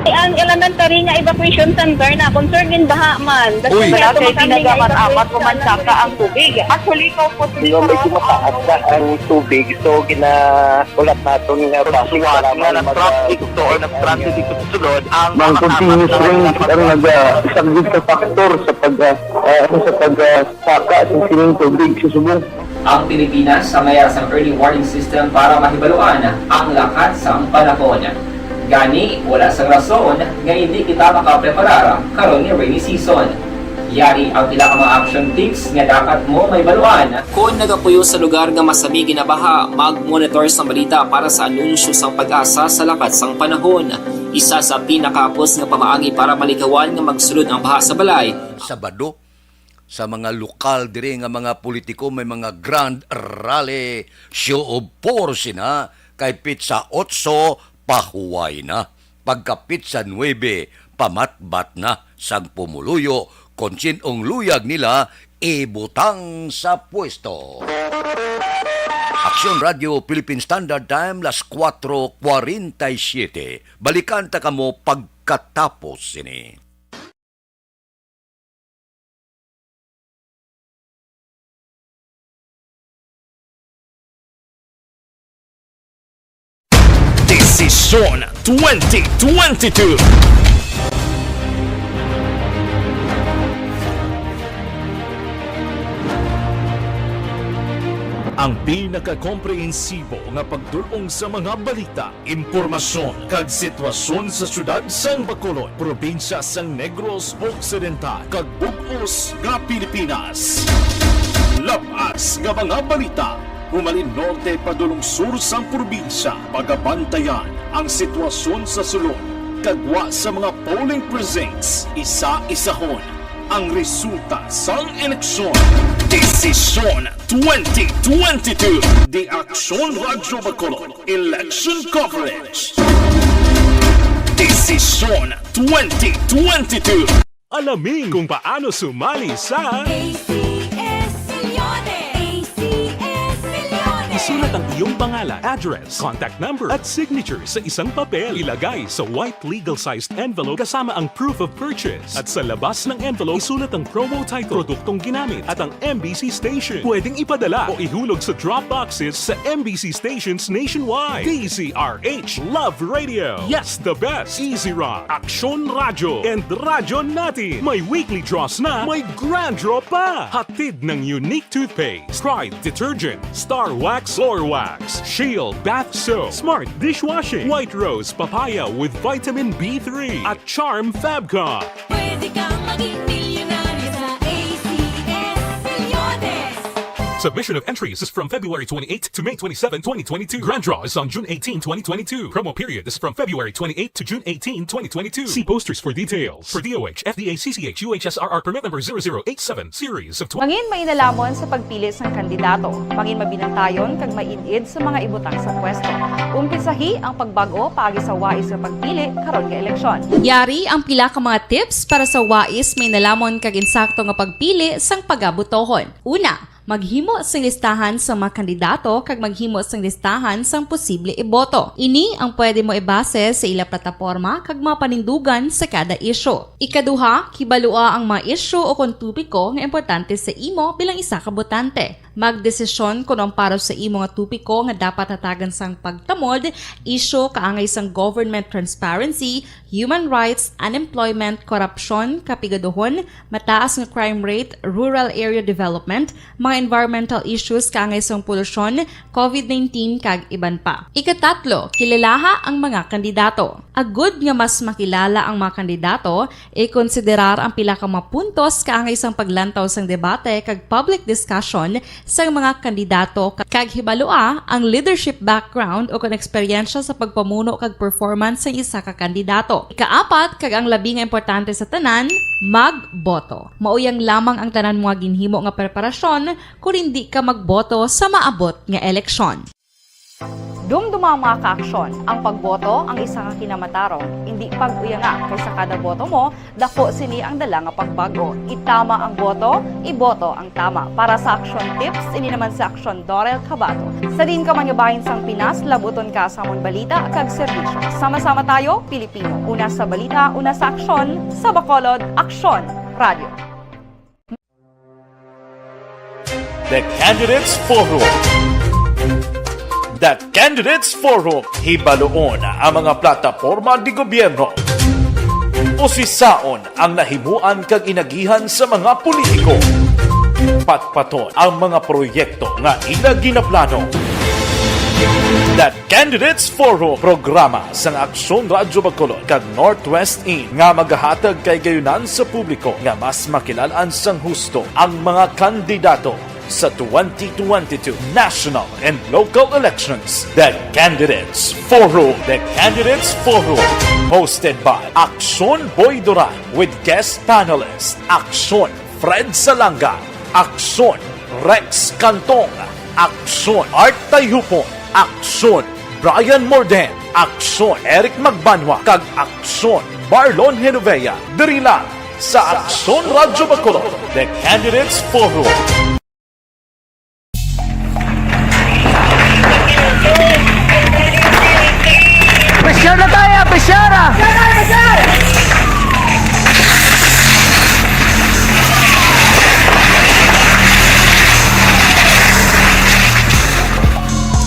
Ang elementary nga evacuation center na concerned in baha man. Uy. Wala kay tinaga man amat human saka ang tubig. Actually, ikaw po, di ba, medyo mataas na ang tubig, so ginahulat naton nga basi nga nag-transit ito or nag-transit ito sa sulod ang mga continuous rain ang nagasaglit sa factor sa pag, ah, ah, sa pag, ah, saka sa sining tubig sa subong. Ang Pilipinas sa mayara sang early warning system para mahibaluan ang lakat sang panahon. Gani, wala sang rason nga hindi kita makapreparar karon nga rainy season. Yari ang pila ka mga action tips nga dapat mo mahibaluan. Kon nagapuyo sa lugar nga masami ginabaha, mag-monitor sang balita para sa anunsyo sang PAGASA sa lakat sang panahon. Isa sa pinakahapos nga pamaagi para malikawan nga magsulod ang baha sa balay. Sabado, sa mga lokal diri nga mga politiko, may mga grand rally, show of force sina, kay pitsa otso, pahuway na. Pagka pitsa nuebe, pamatbat na sang pumuluyo kon sin-ong luyag nila ibutang sa pwesto. Aksyon Radio Philippine Standard Time, las kuwatro kwarenta y siyete. Balikan ta kamo pagkatapos sini. Desisyon twenty twenty-two. Ang pinakakomprehensibo nga pagdul-ong sa mga balita, impormasyon, kag sitwasyon sa siyudad sang Bacolod, probinsya sang Negros Occidental, kag bug-os nga Pilipinas. Lab-as nga mga balita, humalin norte padulong sur sang probinsya, pagabantayan ang sitwasyon sa sulod, kag gwa sa mga polling precincts, isa-isahon ang resulta sang eleksyon. Desisyon twenty twenty-two. The Aksyon Radyo Bacolod Election Coverage. Desisyon twenty twenty-two. Alamin kung paano sumali sa A C S Millones. A C S Millones. Isulat ang iyong pangalan, address, contact number, at signature sa isang papel. Ilagay sa white legal-sized envelope kasama ang proof of purchase. At sa labas ng envelope, isulat ang promo title, produktong ginamit, at ang M B C station. Pwedeng ipadala o ihulog sa drop boxes sa M B C stations nationwide. D Z R H Love Radio. Yes, the best. Easy Rock, Aksyon Radyo, and Radyo Natin. May weekly draws na, may grand draw pa. Hatid ng Unique Toothpaste, Pride Detergent, Star Wax Floor Wax, Shield Bath Soap, Smart Dishwashing, White Rose Papaya with Vitamin B three, at Charm Fabcon. Pwede kang maging milyonaryo sa A C S Millones. Submission of entries is from February twenty-eighth to May twenty-seven, twenty twenty-two. Grand draw is on June eighteen, twenty twenty-two. Promo period is from February twenty-eighth to June eighteen, twenty twenty-two. See posters for details. For D O H, F D A, C C H, U H S R R permit number zero zero eight seven, series of twenty. Mangin mainalhamon sa pagpili sang kandidato. Mangin mabinantayon kag maid-id sa mga ibutang sa pwesto. Umpisahi ang pagbag-o paagi sa wais nga pagpili karon nga eleksyon. Yari ang pila ka mga tips para sa wais, mainalhamon kag insakto nga pagpili sang pagabotohon. Una, Maghimo sing listahan sang mga kandidato kag maghimo sing listahan sang posible iboto. Ini ang pwede mo ibase sa ila plataporma kag mga panindugan sa kada isyu. Ikaduha, kibalua ang mga isyu o kon topiko nga importante sa imo bilang isa ka botante. Magdesisyon kon ang para sa imo nga topiko nga dapat hatagan sang pagtamod, isyu kaangay sang government transparency, human rights, unemployment, korupsyon, kapigaduhon, mataas nga crime rate, rural area development, mga environmental issues kaangay sang polusyon, covid nineteen, kag iban pa. Ikatatlo, kilalaha ang mga kandidato. Agud nga mas makilala ang mga kandidato, ikonsiderar ang pila ka mga puntos kaangay sang paglantaw sang debate kag public discussion sang mga kandidato, kag hibalua ang leadership background o kon eksperyensya sa pagpamuno kag performance sang isa ka kandidato. Ikaapat, kag ang labi nga importante sa tanan, magboto. Mao yang lamang ang tanan mga ginhimo nga preparasyon kon indi ka magboto sa maabot nga eleksyon. Dumduma ang mga kaaksyon. Ang pagboto ang isa ka kinamatarong. Indi pag-uyanga, kay sa kada boto mo, dako sini ang dala nga pagbago. Itama ang boto, iboto ang tama. Para sa Aksyon Tips, ini naman si Aksyon Dorel Cabato. Sa diin ka man nga bahin sang Pinas, labuton ka sa amon balita kag serbisyo. Sama-sama tayo, Pilipino. Una sa balita, una sa aksyon, sa Bacolod, Aksyon Radio. The Candidates Forum. The Candidates Forum, hibaluon ang mga plataporma de gobyerno. Usisaon ang nahimuan kag inagihan sa mga politiko. Patpaton ang mga proyekto nga ila ginaplano. The Candidates Forum, programa sang Aksyon Radyo Bacolod kag Northwest In nga magahatag kahigayonan sa publiko nga mas makilalaan sang husto ang mga kandidato sa twenty twenty-two national and local elections. The Candidates Forum. The Candidates Forum, hosted by Aksyon Boy Duran with guest panelist Aksyon Fred Salanga, Aksyon Rex Cantong, Aksyon Art Tayupon, Aksyon Brian Morden, Aksyon Eric Magbanwa, kag Aksyon Marlon Genovea, diri lang sa Aksyon Radyo Bacolod, The Candidates Forum. Pressure na tayo, pressure!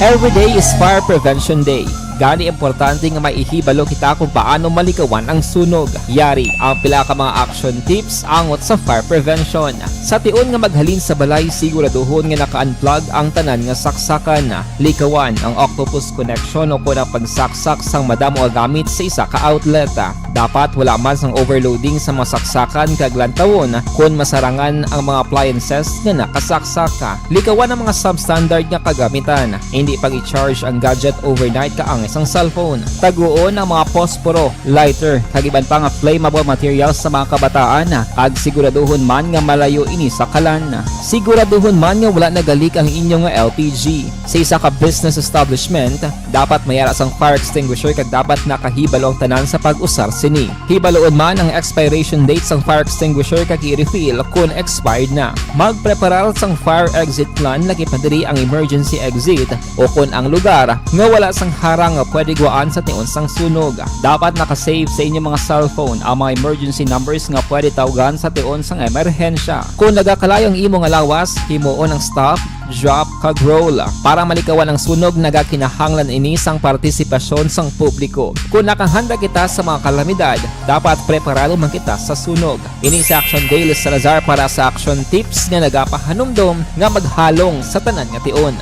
Every day is Fire Prevention Day. Gani, importante nga may ihibalo kita kung paano malikawan ang sunog. Yari ang pila ka mga action tips angot sa fire prevention. Sa tion nga maghalin sa balay, siguraduhon nga naka-unplug ang tanan nga saksakan. Likawan ang octopus connection o kon ang pagsaksak sang madamo nga gamit sa isa ka outlet. Dapat wala man sang overloading sa mga saksakan kag lantawon kon masarangan ang mga appliances nga nakasaksak. Likawan ang mga substandard nga kagamitan. Hindi pag-i-charge ang gadget overnight kaangay sang cellphone. Taguon ang mga posporo, lighter, kag iban pa nga flammable materials sa mga kabataan, kag siguraduhon man nga malayo ini sa kalan. Siguraduhon man nga wala nagalik ang inyo nga L P G. Sa isa ka business establishment, dapat may ara sang fire extinguisher kag dapat nakahibalo ang tanan sa pag-usar sini. Hibaluon man ang expiration date sang fire extinguisher kag i-refill kon expired na. Magpreparar sang fire exit plan, lakip na diri ang emergency exit o kon ang lugar nga wala sang harang nga pwede guwaan sa tion sang sunog. Dapat naka-save sa inyo mga cellphone ang mga emergency numbers nga pwede tawgan sa tion sang emerhensya. Kon nagakalayo ang imo nga lawas, himuon ang stop, drop, kag roll. Para malikawan ang sunog, nagakinahanglan ini sang partisipasyon sang publiko. Kon nakahanda kita sa mga kalamidad, dapat preparado man kita sa sunog. Ini si Action Dale Salazar para sa Action Tips nga nagapahanumdom nga maghalong sa tanan nga tion.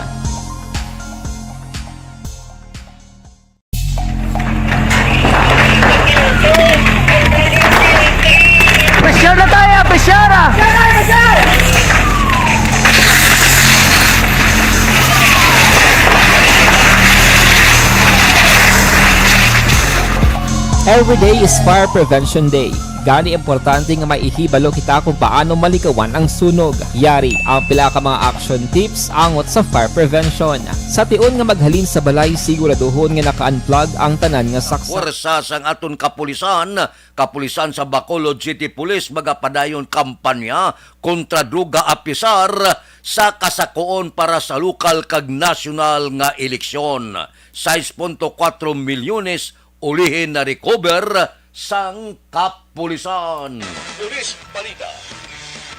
Pressure na tayo, pressure! Every day is Fire Prevention Day. Gani, importante nga may ihibalo kita kung paano malikawan ang sunog. Yari ang pila ka mga action tips angot sa fire prevention. Sa tion nga maghalin sa balay, siguraduhon nga naka-unplug ang tanan nga saksak. Puwersa sang aton kapulisan, kapulisan sa Bacolod City Police, magapadayon kampanya kontra droga, apisar sa kasakoon para sa lokal kag nasyonal nga eleksyon. Sais punto kuwatro milyones ulihi na-recover sang kapulisan. Pulis Balita.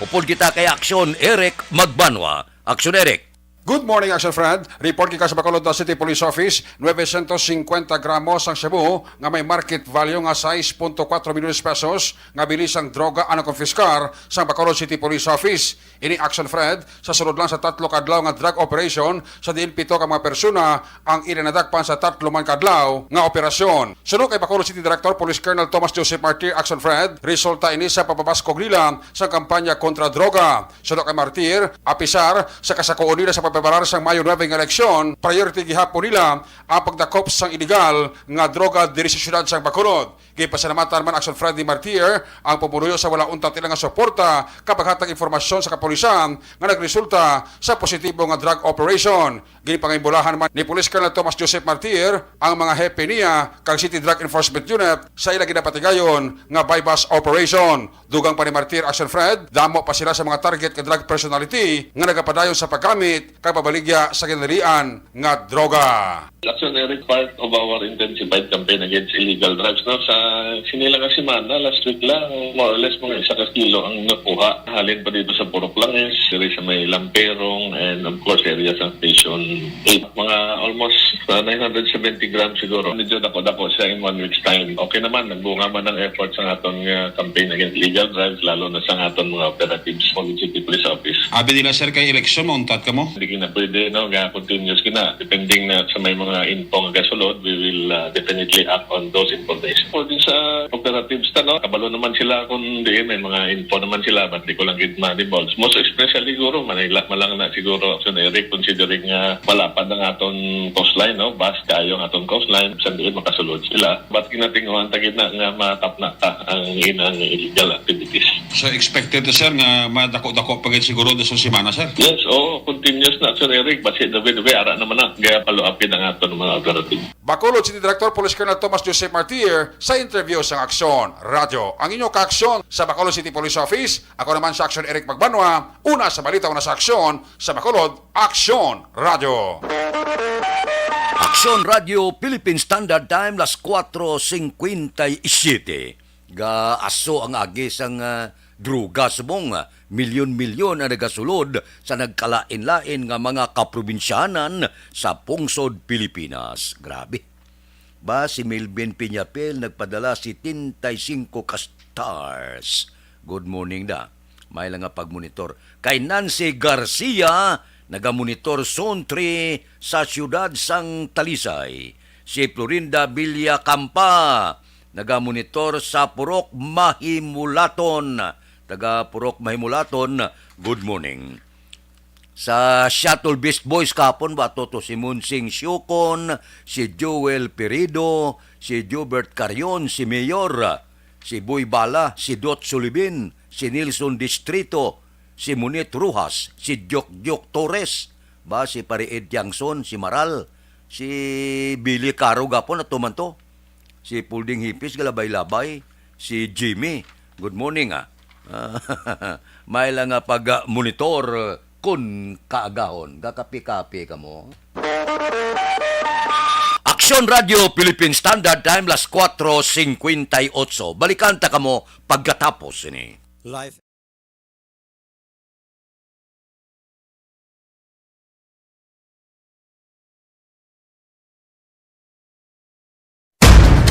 Upod kita kay Aksyon Eric Magbanwa. Aksyon Eric. Good morning, Action Friend. Report gikan sa Bacolod City Police Office, nuebe sientos singkwenta gramos ang shabu nga may market value nga sais punto kuwatro milyones pesos nga bili sang droga ang nakonpiskar sang Bacolod City Police Office. Ini, Action Friend, sa sulod lang sa tatlo ka adlaw nga drug operation sa diin pito ka mga persona ang ila nadakpan sa tatlo man ka adlaw nga operasyon. Suno kay Bacolod City Director Police Colonel Thomas Joseph Martir, Action Friend, resulta ini sa pagpabaskog nila sa kampanya kontra droga. Suno kay Martir, apisar sa kasakoon nila sa pagpreparar sang Mayo nuebe nga eleksyon, priority gihapon nila ang pagdakop sang iligal nga droga diri sa siyudad sang Bacolod. Ginpasalamatan man, Action Friend, ni Martir ang pumuluyo sa wala untat nila nga suporta kag paghatag impormasyon sa kapulisan nga nagresulta sa positibo nga drug operation. Ginpangimbulahan man ni Police Colonel Thomas Joseph Martir ang mga hepe niya kag City Drug Enforcement Unit sa ila ginapatigayon nga buy-bust operation. Dugang pa ni Martir, Action Friend, damo pa sila sa mga target nga drug personality nga nagapadayon sa paggamit kag pagbaligya sa ginalian nga droga. Action Eric, part of our intensified campaign against illegal drugs, no? Sa sini lang nga semana, last week lang, more or less mga isa ka kilo ang nakuha. Halin pa dito sa Purok Langis, diri sa may Lamperong, and of course, area sa Station eight. Mga almost, uh, nine hundred seventy grams siguro. Medyo dako-dako siya in one week's time. Okay naman, nagbunga man ang effort sa aton nga campaign against illegal drugs, lalo na sa aton mga operatives sa City Police Office. Abi nila, sir, kay eleksyon, mauntat kamo? Hindi na pwede, no, nga continuous gina. Depending na sa may mga info nga gasulod, we will, uh, definitely act on those information. According sa operatives ta, no, kabalo naman sila kung diin may mga info naman sila, but di ko lang gid ma-divulge. Most especially siguro, Manila, malang na siguro, Action Eric, considering nga malapad ang aton coastline, no, vast kayo ang aton coastline, sa diin makasulod sila. But ginatinguhan ta gid na nga matapna ta ang inang illegal activities. So, expected na, sir, nga madako-dako pa gid siguro sa semana, sir? Yes, oo, continuous na, Sir Eric. Basi the way, the way, ara naman na, kaya follow up gid ang aton mga operatives. Bacolod City Director Police Colonel Thomas Joseph Martir sa interview sa Aksyon Radyo. Ang inyo kaaksyon sa Bacolod City Police Office, ako naman sa Aksyon Eric Magbanwa, una sa balita, una sa aksyon, sa Bacolod, Aksyon Radyo. Aksyon Radyo, Philippine Standard Time, las kuwatro singkwenta y siyete. Gaaso ang agi sang, ah, droga subong, ah, milyon-milyon ang nagasulod sa nagkalain-lain nga mga kaprobinsyanan sa pungsod Pilipinas. Grabe. Ba, si Melvin Piñapel nagpadala setenta y cinco ka stars. Good morning da. May lang nga pagmonitor. Kay Nancy Garcia, nagamonitor Zone three sa siyudad sang Talisay. Si Florinda Villacampa, nagamonitor sa Purok Mahimulaton. Taga Purok Mahimulaton, good morning. Sa Shuttle Beast Boys kahapon, ba, to, to si Monsing Siocon, si Joel Perido, si Jobert Carion, si Mayor, si Boy Bala, si Dot Sulibin, si Nelson Distrito, si Monit Rojas, si Jokjok Torres, ba, si Pare Ed Tiangson, si Maral, si Billy Caro gapon, ato man to. Si Pulding Hipis, galabay-labay. Si Jimmy, good morning, ah. May lang nga pag-monitor kun kaagahon. Gakapi-kapi kamo. Aksyon Radio Philippine Standard Time, las kuwatro singkwenta y otso. Balikan ta kamo pagkatapos ini. Life.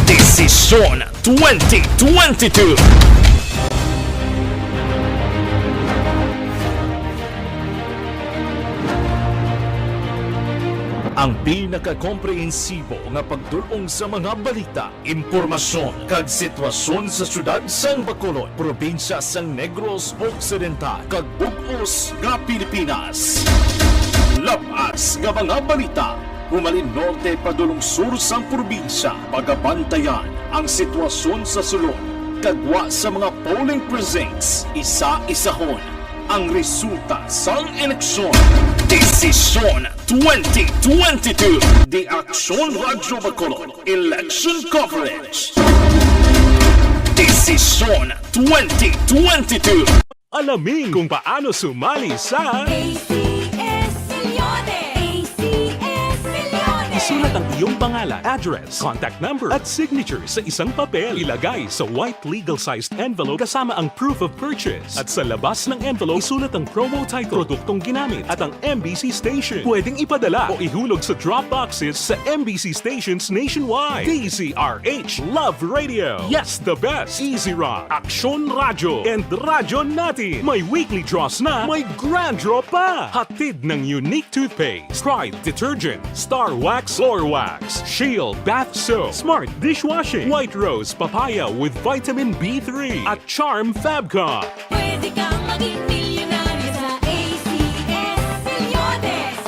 Desisyon twenty twenty-two. Ang pinakakomprehensibo nga pagdul-ong sa mga balita, impormasyon kag sitwasyon sa siyudad sang Bacolod, probinsya sang Negros Occidental, kag bug-os nga Pilipinas. Lab-as nga mga balita, humalin norte padulong sur sang probinsya. Pagabantayan ang sitwasyon sa sulod, kag gwa sa mga polling precincts, isa-isahon ang resulta sang eleksyon. Desisyon twenty twenty-two. The Aksyon Radyo Bacolod Election Coverage. Desisyon twenty twenty-two. Alamin kung paano sumali sa A C S Millones. A C S Millones. Isulat ang iyong pangalan, address, contact number, at signature sa isang papel. Ilagay sa white legal-sized envelope kasama ang proof of purchase. At sa labas ng envelope, isulat ang promo title, produktong ginamit, at ang M B C station. Pwedeng ipadala o ihulog sa drop boxes sa M B C stations nationwide. D Z R H Love Radio. Yes, the best. Easy Rock, Aksyon Radyo, and Radyo Natin. May weekly draws na, may grand draw pa. Hatid ng Unique Toothpaste, Pride Detergent, Star Wax Floor Wax, Shield Bath Soap, Smart Dishwashing, White Rose Papaya with Vitamin B three, at Charm Fab Cup. Pwede kang maging milyonaryo sa A C S Millones.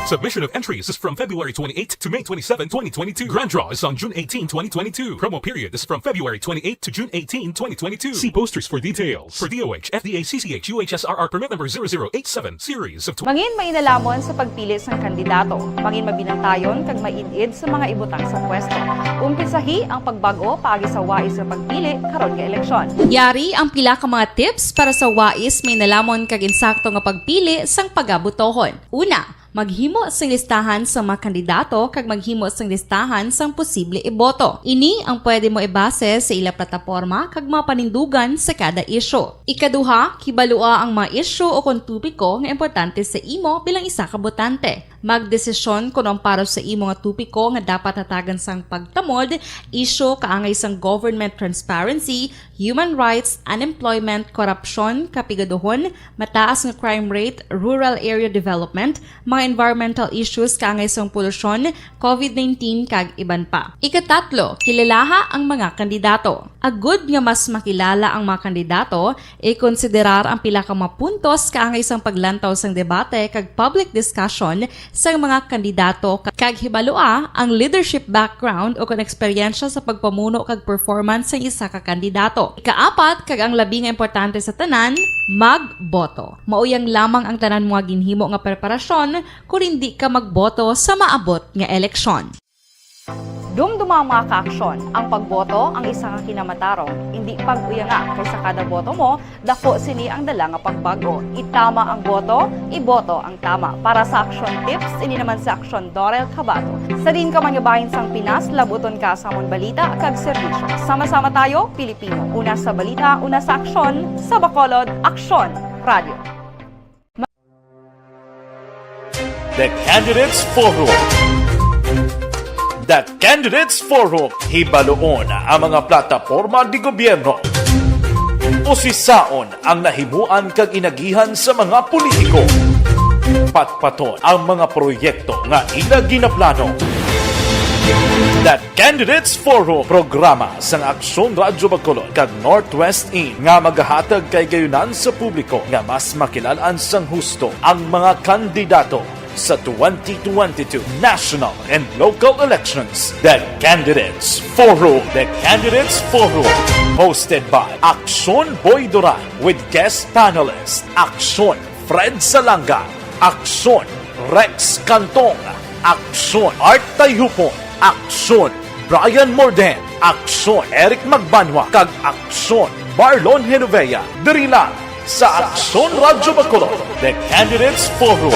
Submission of entries is from February twenty-eighth to May twenty-seven, twenty twenty-two. Grand draw is on June eighteen, twenty twenty-two. Promo period is from February twenty-eighth to June eighteen, twenty twenty-two. See posters for details. For D O H, F D A, C C H, U H S R R permit number zero zero eight seven, series of tw- Mangin mainalamon sa pagpili sang kandidato. Mangin mabinantayon kag maid-id sa mga ibutang sa pwesto. Umpisahi ang pagbag-o paagi sa wais nga pagpili karon nga eleksyon. Yari ang pila ka mga tips para sa wais, mainalamon kag insakto nga pagpili sang pagabotohon. Una, maghimo sing listahan sa mga kandidato kag maghimo sing listahan sang posible iboto. Ini ang pwede mo ibase sa ila plataporma kag mga panindugan sa kada isyu. Ikaduha, kibalua ang mga isyu o kon topiko nga importante sa imo bilang isa ka botante. Magdesisyon kon ang para sa imo nga topiko nga dapat hatagan sang pagtamod, isyu kaangay sang government transparency, human rights, unemployment, korupsyon, kapigaduhon, mataas nga crime rate, rural area development, mga environmental issues kaangay sang polusyon, covid nineteen, kag iban pa. Ikatatlo, kilalaha ang mga kandidato. Agud nga mas makilala ang mga kandidato, ikonsiderar ang pila ka mga puntos kaangay sang paglantaw sang debate kag public discussion sang mga kandidato, kag hibalua ang leadership background o kon eksperyensya sa pagpamuno kag performance sang isa ka kandidato. Ikaapat, kag ang labi nga importante sa tanan, magboto. Mauyang lamang ang tanan mo nga ginhimo nga preparasyon kon indi ka magboto sa maabot nga eleksyon. Dumduma ang mga kaaksyon, ang pagboto ang isa ka kinamatarong, indi pag-uyanga, kay sa kada boto mo, dako sini ang dala nga pagbag-o. Itama ang boto, iboto ang tama. Para sa Aksyon Tips, ini naman si Aksyon Dorel Cabato. Sa diin ka man nga bahin sang Pinas, labuton ka sa amon balita kag serbisyo. Sama-sama tayo, Pilipino. Una sa balita, una sa aksyon, sa Bacolod, Aksyon Radio. The Candidates Forum. The Candidates Forum, hibaluon ang mga plataporma de gobyerno. Usisaon ang nahimuan kag inagihan sa mga politiko. Patpaton ang mga proyekto nga ila ginaplano. The Candidates Forum, programa sang Aksyon Radyo Bacolod kag Northwest In nga magahatag kahigayonan sa publiko nga mas makilalaan sang husto ang mga kandidato sa twenty twenty-two national and local elections. The Candidates Forum. The Candidates Forum, hosted by Aksyon Boy Duran with guest panelist Aksyon Fred Salanga, Aksyon Rex Cantong, Aksyon Art Tayhupon, Aksyon Brian Morden, Aksyon Eric Magbanwa, kag Aksyon Marlon Genovea, diri lang sa Aksyon Radyo Bacolod, The Candidates Forum.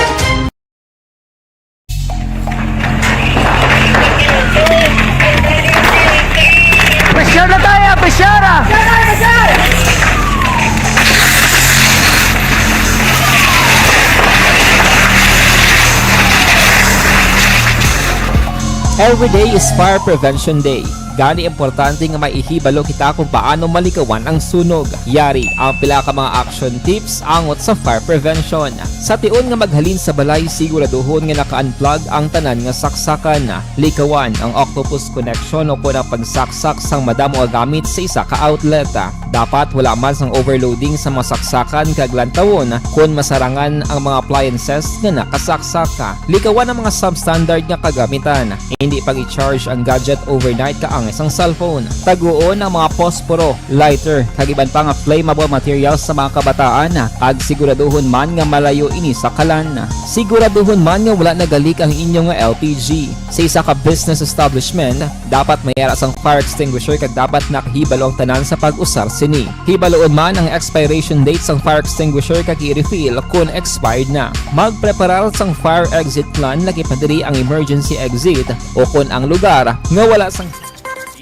Pressure na tayo, pressure ah! Every day is Fire Prevention Day. Gani, importante nga maihibalo kita kung paano malikawan ang sunog. Yari ang pila ka mga action tips angot sa fire prevention. Sa tion nga maghalin sa balay, siguraduhon nga naka-unplug ang tanan nga saksakan. Likawan ang octopus connection o kon ang pagsaksak sang madamo nga gamit sa isa ka outlet. Dapat wala man sang overloading sa mga saksakan kag lantawon kon masarangan ang mga appliances nga nakasaksak. Likawan ang mga substandard nga kagamitan. Hindi pag-i-charge ang gadget overnight kaangay sang cellphone. Taguon ang mga posporo, lighter, kag iban pa nga flammable materials sa mga kabataan, kag siguraduhon man nga malayo ini sa kalan. Siguraduhon man nga wala nagalik ang inyo nga L P G. Sa isa ka business establishment, dapat may ara sang fire extinguisher kag dapat nakahibalo ang tanan sa pag-usar sini. Hibaluon man ang expiration date sang fire extinguisher kag i-refill kon expired na. Magpreparar sang fire exit plan, lagi pa diri ang emergency exit o kon ang lugar nga wala sang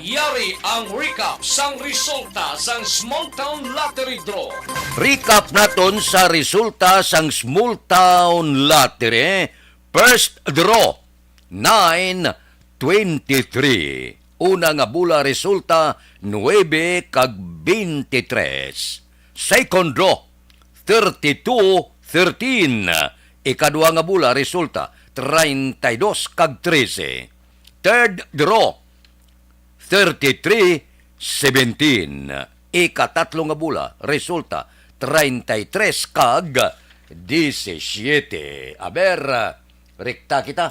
Yari ang recap sang resulta sang Small Town Lottery Draw. Recap naton sa resulta sang Small Town Lottery. First draw, nine twenty-three. Una nga bola resulta, nuebe kag twenty-tres. Second draw, thirty-two thirteen. Ikadua nga bola resulta, treinta y dos kag trese. Third draw, thirty-three seventeen. Ikatatlo nga bola resulta, treinta y tres kag disisiete. Aber, rekta kita.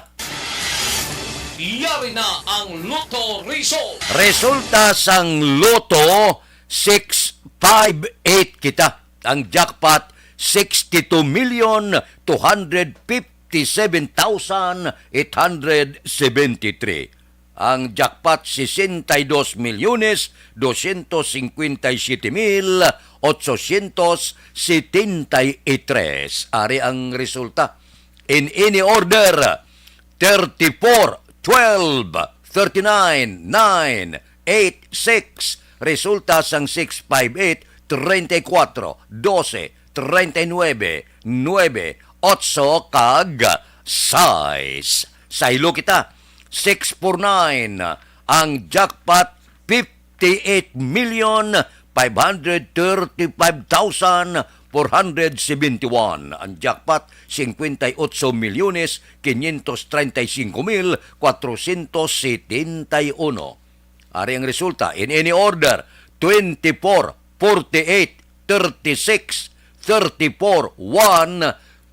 Yari na ang Lotto result. Resulta sang Lotto, six five eight kita. Ang jackpot, sixty-two million two hundred fifty-seven thousand eight hundred seventy-three. Ang jackpot, sesenta y dos milyones doscientos cincuenta y siete mil ochocientos setenta y tres. Ari ang resulta. In any order, thirty-four, twelve, thirty-nine, nine, eight, six. Resulta sang six five eight, treinta y cuatro, doce, treinta y nueve, nueve, otso, kag sais. Saylo kita, six four nine. Ang jackpot, fifty-eight million five hundred thirty-five thousand four hundred seventy-one. Ang jackpot, cincuenta y ocho milyones quinientos treinta y cinco mil cuatrocientos setenta y uno. Ari ang resulta, in any order, twenty-four, forty-eight, thirty-six, thirty-four, one,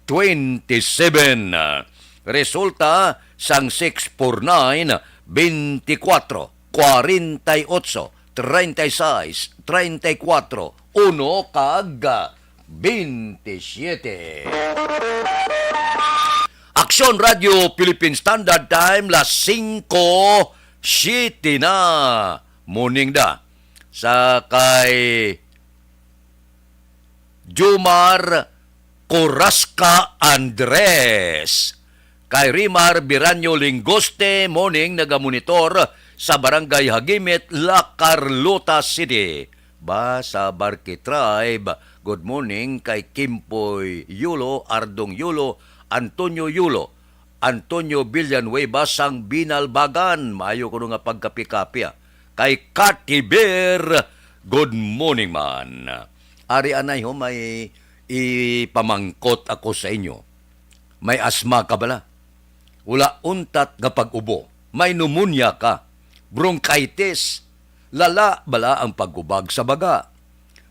twenty-seven. Resulta sang six four nine, twenty-four, forty-eight, treinta y seis, treinta y cuatro, uno kag twenty-siete. Aksyon Radio Philippine Standard Time, las singko siete na. Morning da sa kay Jumar Corasca Andres. Kay Rimar Biranyo Lingoste, morning, nagamonitor sa Barangay Hagimit, La Carlota City. Ba sa Barque Tribe, good morning kay Kimpoy Yulo, Ardong Yulo, Antonio Yulo, Antonio Villanueva sang Binalbagan. Maayo kuno nga pagkapi-kapi, ah. Kay Kati Bear, good morning man. Ari anay ho, may ipamangkot ako sa inyo. May asma ka bala? Wala untat nga pag-ubo. May pneumonia ka. Bronchitis. Lala bala ang paghubag sa baga?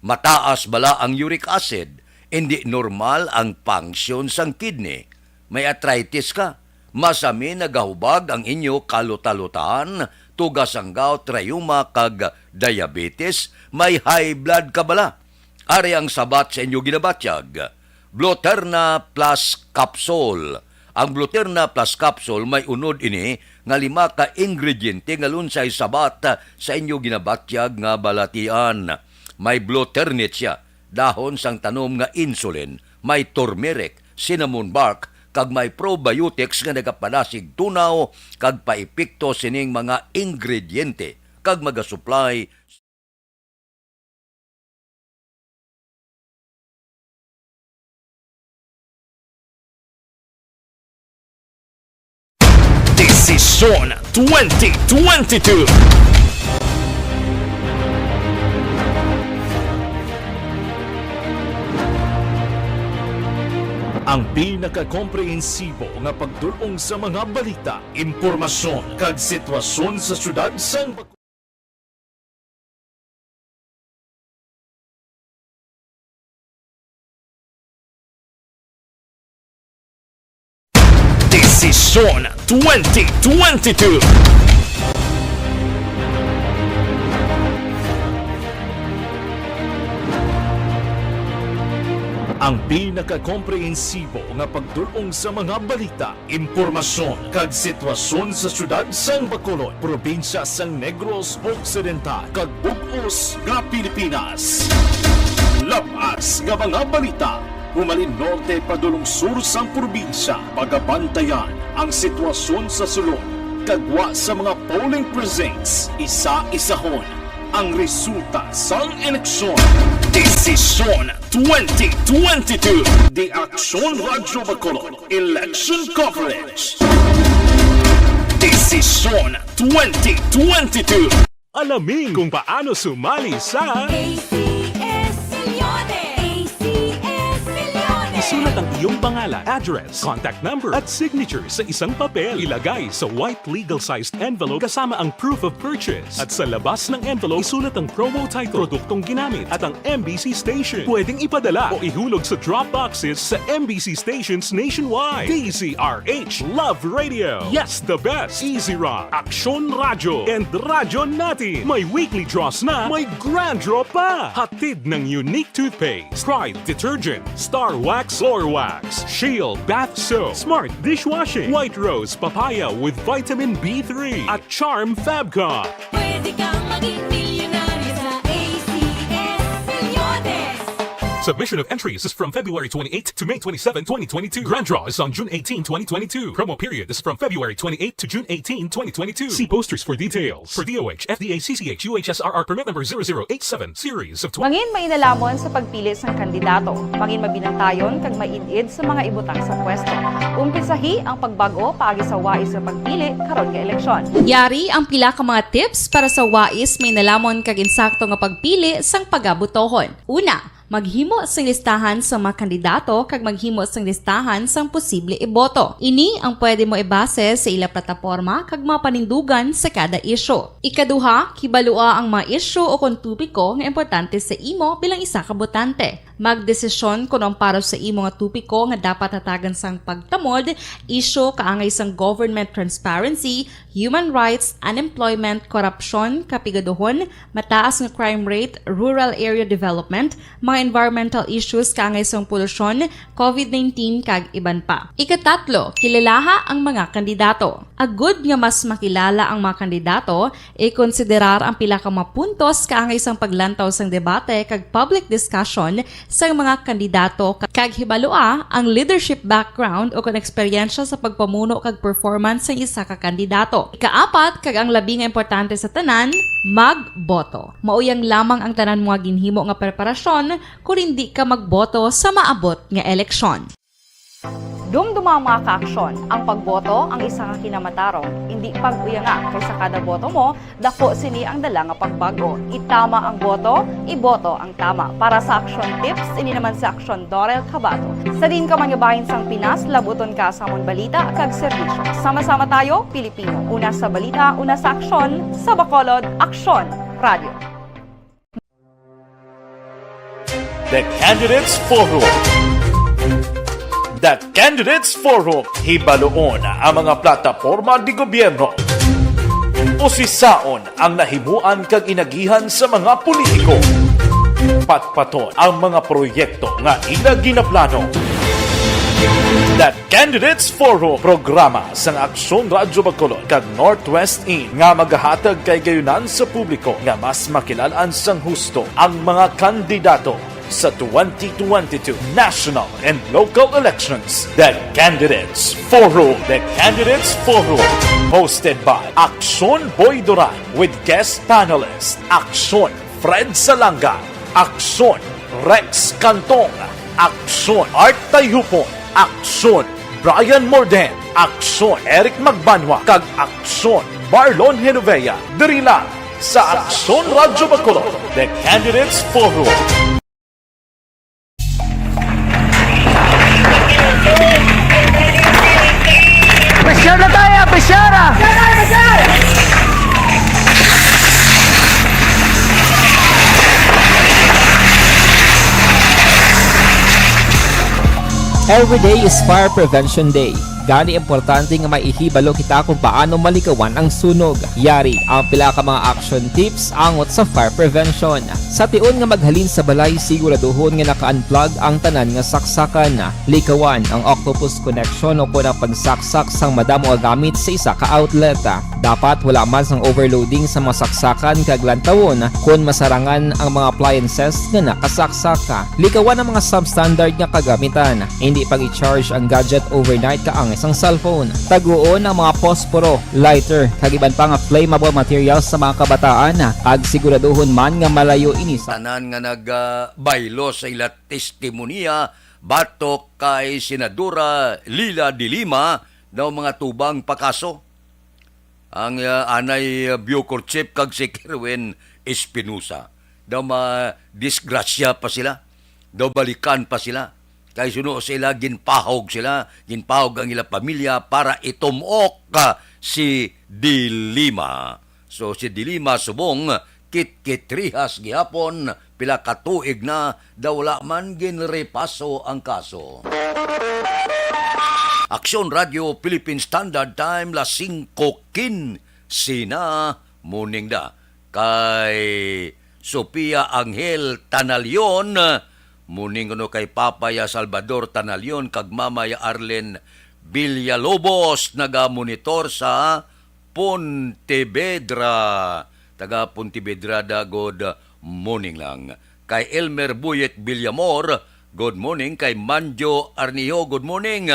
Mataas bala ang uric acid? Hindi normal ang function sang kidney? May arthritis ka? Masami nagahubag ang inyo kalutalutahan, tuga sang gout, rayuma, kag diabetes? May high blood ka bala? Ari ang sabat sa inyo ginabatyag. Bluterna Plus Capsule. Ang Bluterna Plus Capsule may unod ini nga lima ka ingrediente nga lunsay sabat sa inyo ginabatyag nga balatian. May Bluternit sia, dahon sang tanom nga insulin, may turmeric, cinnamon bark, kag may probiotics nga nagapadasig tunaw kag paepekto sining mga ingrediente kag magasuplay Desisyon twenty twenty-two. Ang pinakakomprehensibo nga pagdul-ong sa mga balita, impormasyon, kag sitwasyon sa syudad sang Desisyon twenty twenty-two. Ang pinakakomprehensibo nga pagdul-ong sa mga balita, impormasyon, kag sitwasyon sa siyudad sang Bacolod, probinsya sang Negros Occidental, kag bug-os nga Pilipinas. Labas nga mga balita, humalin norte padulong sur sang probinsya, pagabantayan ang sitwasyon sa sulod, kag gwa sa mga polling precincts, isa-isahon ang resulta sang eleksyon. Desisyon twenty twenty-two, The Aksyon Radyo Bacolod Election Coverage. Desisyon twenty twenty-two. Alamin kung paano sumali sa A C S Millones! A C S Millones! Isulat ang iyong pangalan, address, contact number, at signature sa isang papel. Ilagay sa white legal-sized envelope kasama ang proof of purchase. At sa labas ng envelope, isulat ang promo title, produktong ginamit, at ang M B C station. Pwedeng ipadala o ihulog sa drop boxes sa M B C stations nationwide. D Z R H, Love Radio, Yes the Best, Easy Rock, Aksyon Radyo, and Radyo Natin. May weekly draws na, may grand draw pa. Hatid ng Unique Toothpaste, Pride Detergent, Star Wax Floor Wax, Shield Bath Soap, Smart Dishwashing, White Rose Papaya with Vitamin B three, at Charm Fabcon. Pwede kang maging milyonaryo sa A C S Millones. Submission of entries is from February twenty-eighth to May twenty-seven, twenty twenty-two. Grand draw is on June eighteen, twenty twenty-two. Promo period is from February twenty-eighth to June eighteen, twenty twenty-two. See posters for details. For D O H, F D A, C C H, U H S R R permit number zero zero eight seven, series of twenty. Mangin mainalamon sa pagpili sang kandidato. Mangin mabinantayon kag maid-id sa mga ibutang sa pwesto. Umpisahi ang pagbag-o paagi sa wais nga pagpili karon nga eleksyon. Yari ang pila ka mga tips para sa wais, mainalamon kag insakto nga pagpili sang pagabotohon. Una, maghimo sing listahan sa mga kandidato kag maghimo sing listahan sang posible iboto. Ini ang pwede mo ibase sa ila plataporma kag mga panindugan sa kada isyu. Ikaduha, hibalua ang mga isyu o kon topiko nga importante sa imo bilang isa ka botante. Magdesisyon kon ang para sa imo nga topiko nga dapat hatagan sang pagtamod, isyu kaangay sang government transparency, human rights, unemployment, korupsyon, kapigaduhon, mataas nga crime rate, rural area development, mga environmental issues kaangay sang polusyon, covid nineteen, kag iban pa. Ikatatlo, kilalaha ang mga kandidato. Agud nga mas makilala ang mga kandidato, ikonsiderar ang pila ka mga puntos kaangay sang paglantaw sang debate kag public discussion sang mga kandidato, ka-, kag hibalua ang leadership background o kon eksperyensya sa pagpamuno kag performance sang isa ka kandidato. Ikaapat, kag ang labi nga importante sa tanan, magboto. Mao yang lamang ang tanan mo nga ginhimo nga preparasyon kon indi ka magboto sa maabot nga eleksyon. Dumduma, mga kaaksyon, ang pagboto ang isa ka kinamatarong, indi pag-uyanga, kay sa kada boto mo, dako sini ang dala nga pagbag-o. Itama ang boto, iboto ang tama. Para sa Aksyon Tips, ini naman si Aksyon Dorel Cabato. Sa diin ka man nga bahin sang Pinas, labuton ka sa amon balita kag serbisyo. Sama-sama tayo, Pilipino. Una sa balita, una sa aksyon, sa Bacolod, Aksyon Radio. The Candidates Forum. The Candidates Forum, hibaluon ang mga plataporma di gobyerno. Usisaon ang nahimuan kag inagihan sa mga politiko. Patpaton ang mga proyekto nga ila ginaplano. The Candidates Forum, programa sang Aksyon Radyo Bacolod kag Northwest In nga magahatag kay gayunan sa publiko nga mas makilal-an sang husto ang mga kandidato sa twenty twenty-two national and local elections. The Candidates Forum. The Candidates Forum, hosted by Aksyon Boy Duran with guest panelist Aksyon Fred Salanga, Aksyon Rex Cantong, Aksyon Art Tayhupon, Aksyon Brian Morden, Aksyon Eric Magbanwa, kag Aksyon Marlon Genovea, diri lang sa Aksyon Radyo Bacolod, The Candidates Forum. Pressure na tayo, pressure na! Every day is Fire Prevention Day. Gani, importante nga maihibalo kita kung paano malikawan ang sunog. Yari ang pila ka mga action tips angot sa fire prevention. Sa tion nga maghalin sa balay, siguraduhon nga naka-unplug ang tanan nga saksakan. Likawan ang octopus connection o kon ang pagsaksak sang madamo nga gamit sa isa ka outlet. Dapat wala man sang overloading sa mga saksakan kag lantawon kon masarangan ang mga appliances nga nakasaksak. Likawan ang mga substandard nga kagamitan. Hindi pag-i-charge ang gadget overnight kaangay sang cellphone. Taguon ang mga posporo, lighter, kag iban pa nga flammable materials sa mga kabataan, kag siguraduhon man nga malayo ini sa tanan nga nagbaylo sa ila testimonya batok kay Senadora Leila de Lima daw mga tubang pa kaso. Ang, ah, anay, ah, Bucor Chief kag si Kerwin Espinosa. Daw madisgrasya pa sila. Daw balikan pa sila. Kay suno sa ila, ginpahog sila, ginpahog ang ila pamilya para itumok, ah, si De Lima. So, si De Lima subong kitkitrihas gihapon, pila ka tuig na daw wala man ginrepaso ang kaso. Aksyon Radio Philippine Standard Time, las singko kinse na, morning da. Kay Sofia Angel Tanalion, morning kuno kay Papay Salvador Tanalion kag Mamay Arlen Villalobos, nagamonitor sa Pontevedra. Taga Pontevedra da, good morning lang. Kay Elmer Buyet Villamor, good morning. Kay Manjo Arniho, good morning.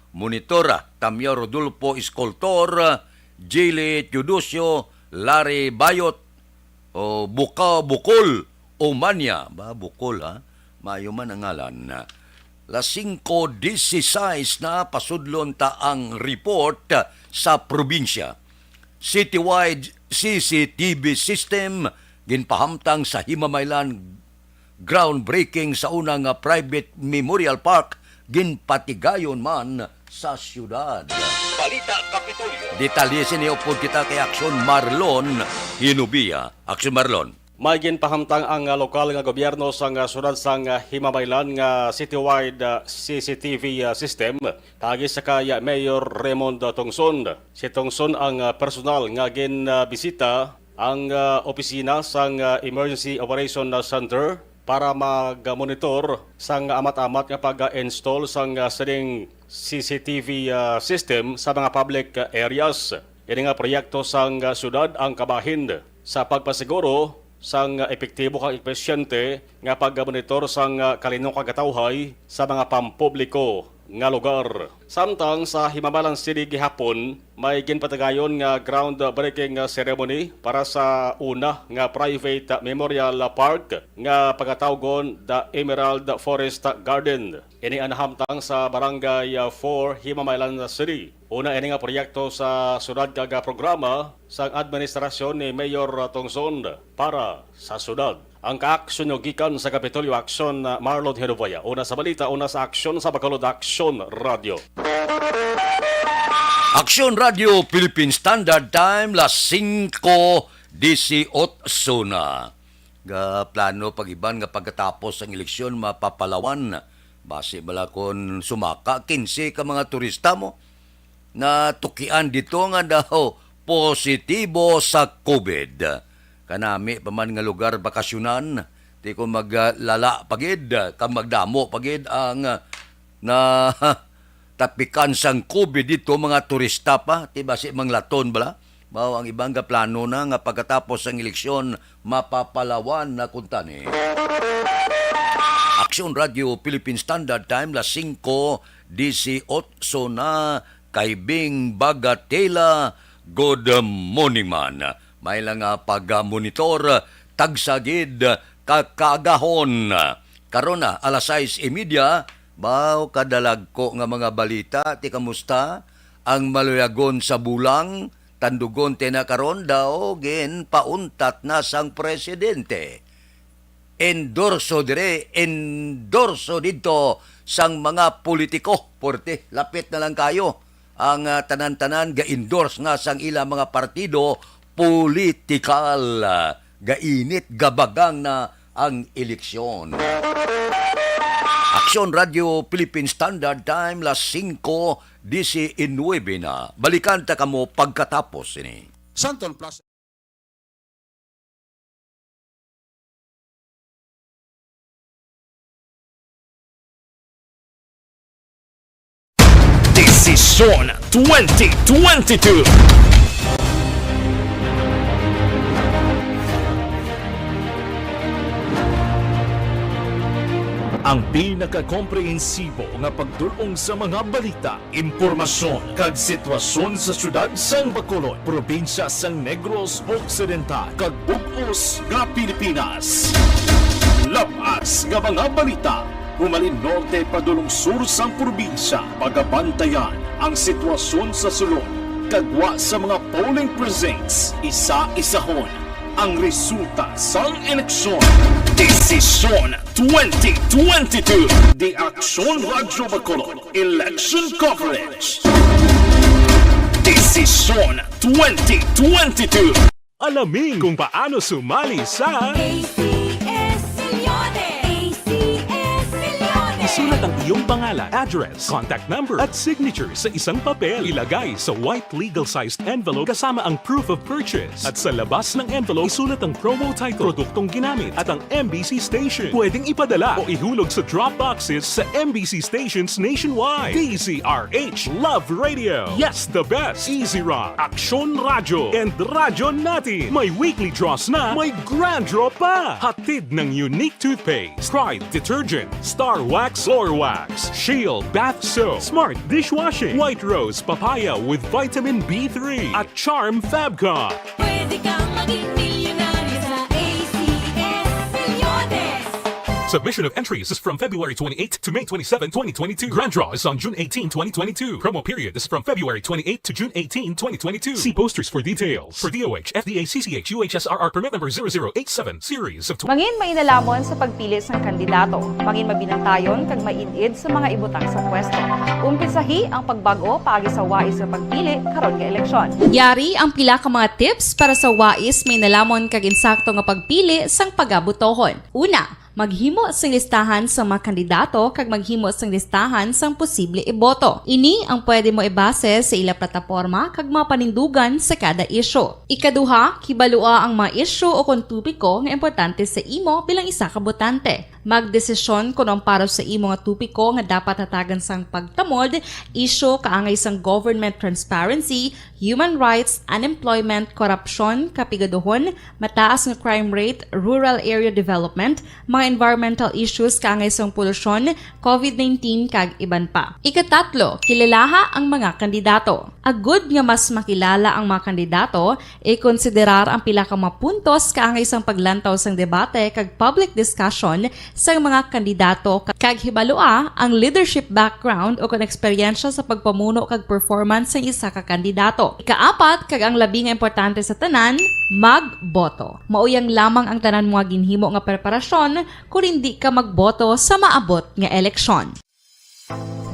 Monitor, Tamya Rodolfo Escoltor, Jilly Teodosio, Larry Bayot, o Buka-, Bukol, Umanya. Ba, Bukol, ha? Maayo man ang ngalan. Las singko dieciséis na, pasudlon ta ang report sa probinsya. Citywide C C T V system ginpahamtang sa Himamaylan, groundbreaking sa una nga private memorial park ginpatigayon man sa siyudad. Balita Kapitolyo. Detalye sini upod kita kay Aksyon Marlon Hinubia. Aksyon Marlon. May ginpahamtang ang, ah, lokal nga gobyerno sang, ah, siyudad sang, ah, Himamaylan nga citywide, ah, C C T V, ah, system paagi sa kay, ah, Mayor Raymond, ah, Tongson. Si Tongson ang, ah, personal nga ginbisita ang, ah, opisina sang, ah, Emergency Operation, ah, Center para mag-monitor sang amat-amat nga pag-install sang, ah, sining C C T V, ah, system sa mga public, ah, areas. Ini nga proyekto sang, ah, siyudad ang kabahin sa pagpasiguro sang, ah, epektibo kag episyente nga pagmonitor sang, ah, kalinong kag katawhay sa mga pampubliko nga lugar. Samtang sa Himamaylan City gihapon, may ginpatigayon nga groundbreaking ceremony para sa una nga private memorial park nga pagatawgon The Emerald Forest Garden. Ini ang nahamtang sa Barangay four, Himamaylan City. Una ini nga proyekto sa siyudad kag programa sang administrasyon ni Mayor Tongson para sa siyudad. Ang kaaksyon nyo gikan sa Kapitolyo Aksyon, uh, Marlon Hinubia. Una sa balita, una sa aksyon sa Bacolod Aksyon Radio. Aksyon Radio Philippine Standard Time, las singko dieciocho na. Ga plano pag-iban nga pagkatapos sang eleksyon mapapalawan. Basi bala kon sumaka kinse ka mga turista mo natukian dito nga daw positibo sa covid. Kanami pa man nga lugar bakasyonan, ti kung maglala pa gid, kag magdamo pa gid ang, ah, na tapikan sang covid dito, mga turista pa, ti basi manglaton bala. Mao ang iban nga plano na nga pagkatapos sang eleksyon, mapapalawan na kuntani. Aksyon Radio Philippine Standard Time, las singko dieciocho na, kay Bing Bagatela. Good morning man. May lang nga pag-monitor, tagsa gid ka kaagahon. Karon na, alas sais y media, baw kadalagko nga mga balita, ti kamusta? Ang maluyagon sa bulang, tandugon ti na karon daw, ginpauntat na sang presidente. Endorso dire, endorso didto sang mga politiko. Porte, lapit na lang kayo ang, ah, tanan-tanan ga-endorse nga sang ila mga partido politikal. Ah, gainit, gabagang na ang eleksyon. Aksyon Radio Philippine Standard Time, las singko disinuebe na. Balikan ta kamo pagkatapos sini. Santon Plaza. Desisyon twenty twenty-two. Ang pinakakomprehensibo nga pagdul-ong sa mga balita, impormasyon, kag sitwasyon sa siyudad sang Bacolod, probinsya sang Negros Occidental, kag bug-os nga Pilipinas. Lab-as nga mga balita, humalin norte padulong sur sang probinsya, pagabantayan ang sitwasyon sa sulod, kag gwa sa mga polling precincts, isa-isahon ang resulta sang eleksyon. Desisyon twenty twenty-two, The Aksyon Radyo Bacolod Election Coverage. Desisyon twenty twenty-two. Alamin kung paano sumali sa A C S Millones! A C S Millones! Isulat ang iyong pangalan, address, contact number, at signature sa isang papel. Ilagay sa white legal-sized envelope kasama ang proof of purchase. At sa labas ng envelope, isulat ang promo title, produktong ginamit, at ang M B C station. Pwedeng ipadala o ihulog sa drop boxes sa M B C stations nationwide. D Z R H, Love Radio, Yes the Best, Easy Rock, Aksyon Radyo, and Radyo Natin. May weekly draws na, may grand draw pa. Hatid ng Unique Toothpaste, Pride Detergent, Star Wax Floor Wax, Shield Bath Soap, Smart Dishwashing, White Rose Papaya with Vitamin B three, at Charm Fabcon. Pwede kang maging milyonaryo sa A C S Millones. Submission of entries is from February twenty-eighth to May twenty-seven, twenty twenty-two. Grand draw is on June eighteen, twenty twenty-two. Promo period is from February twenty-eighth to June eighteen, twenty twenty-two. See posters for details. For D O H, F D A, C C H, U H S R R permit number zero zero eight seven, series of tw- Mangin mainalamon sa pagpili sang kandidato. Mangin mabinantayon kag maid-id sa mga ibutang sa pwesto. Umpisahi ang pagbag-o paagi sa wais nga pagpili karon nga eleksyon. Yari ang pila ka mga tips para sa wais mainalamon kag insakto nga pagpili sang pagabotohon. Una, maghimo sing listahan sa mga kandidato kag maghimo sing listahan sang posible iboto. Ini ang pwede mo ibase sa ila plataporma kag mga panindugan sa kada isyu. Ikaduha, kibalua ang mga isyu o kon topiko nga importante sa imo bilang isa ka botante. Magdesisyon kon ang para sa imo nga topiko nga dapat hatagan sang pagtamod, isyu kaangay sang government transparency, human rights, unemployment, korupsyon, kapigaduhon, mataas nga crime rate, rural area development, mga environmental issues kaangay sang polusyon, covid nineteen, kag iban pa. Ikatatlo, kilalaha ang mga kandidato. Agud nga mas makilala ang mga kandidato, ikonsiderar ang pila ka mga puntos kaangay sang paglantaw sang debate kag public discussion sang mga kandidato, kag hibalua ang leadership background o kon eksperyensya sa pagpamuno kag performance sang isa ka kandidato. Ikaapat, kag ang labi nga importante sa tanan, magboto. Mauyang lamang ang tanan mo nga ginhimo nga preparasyon kon indi ka magboto sa maabot nga eleksyon.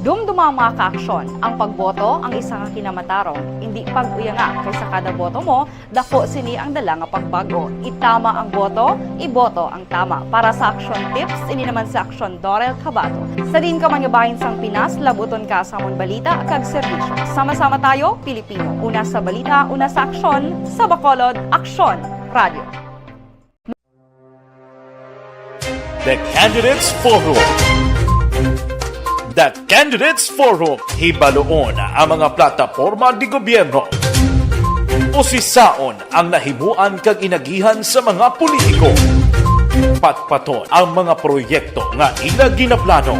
Dumduma, mga kaaksyon, ang pagboto ang isa ka kinamatarong. Indi pag-uyanga, kay sa kada boto mo, dako sini ang dala nga pagbag-o. Itama ang boto, iboto ang tama. Para sa Aksyon Tips, ini naman si Aksyon Dorel Cabato. Sa diin ka man nga bahin sang Pinas, labuton ka sa amon balita kag serbisyo. Sama-sama tayo, Pilipino. Una sa balita, una sa aksyon, sa Bacolod, Aksyon Radio. The Candidates Forum. The Candidates Forum. Hibaluon ang mga plataporma de gobyerno. Usisaon ang nahimuan kag inagihan sa mga politiko. Patpaton ang mga proyekto nga ila ginaplano.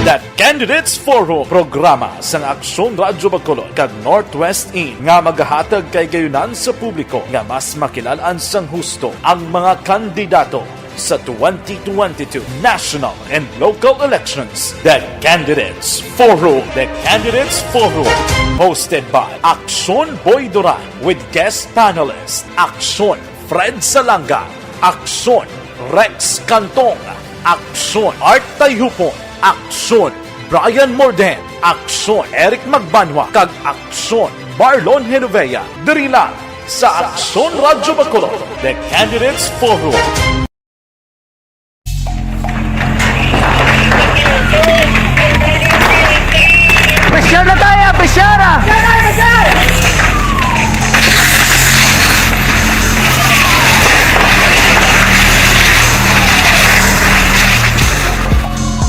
The Candidates Forum, programa sang Aksyon Radyo Bacolod kag Northwest In nga magahatag kahigayonan sa publiko nga mas makilal-an sang husto ang mga kandidato sa twenty twenty-two national and local elections. The Candidates Forum. The Candidates Forum, hosted by Aksyon Boy Duran with guest panelist Aksyon Fred Salanga, Aksyon Rex Cantong, Aksyon Art Tayhupon, Aksyon Brian Morden, Aksyon Eric Magbanwa, kag Aksyon Marlon Genovea, diri lang sa Aksyon Radyo Bacolod, The Candidates Forum.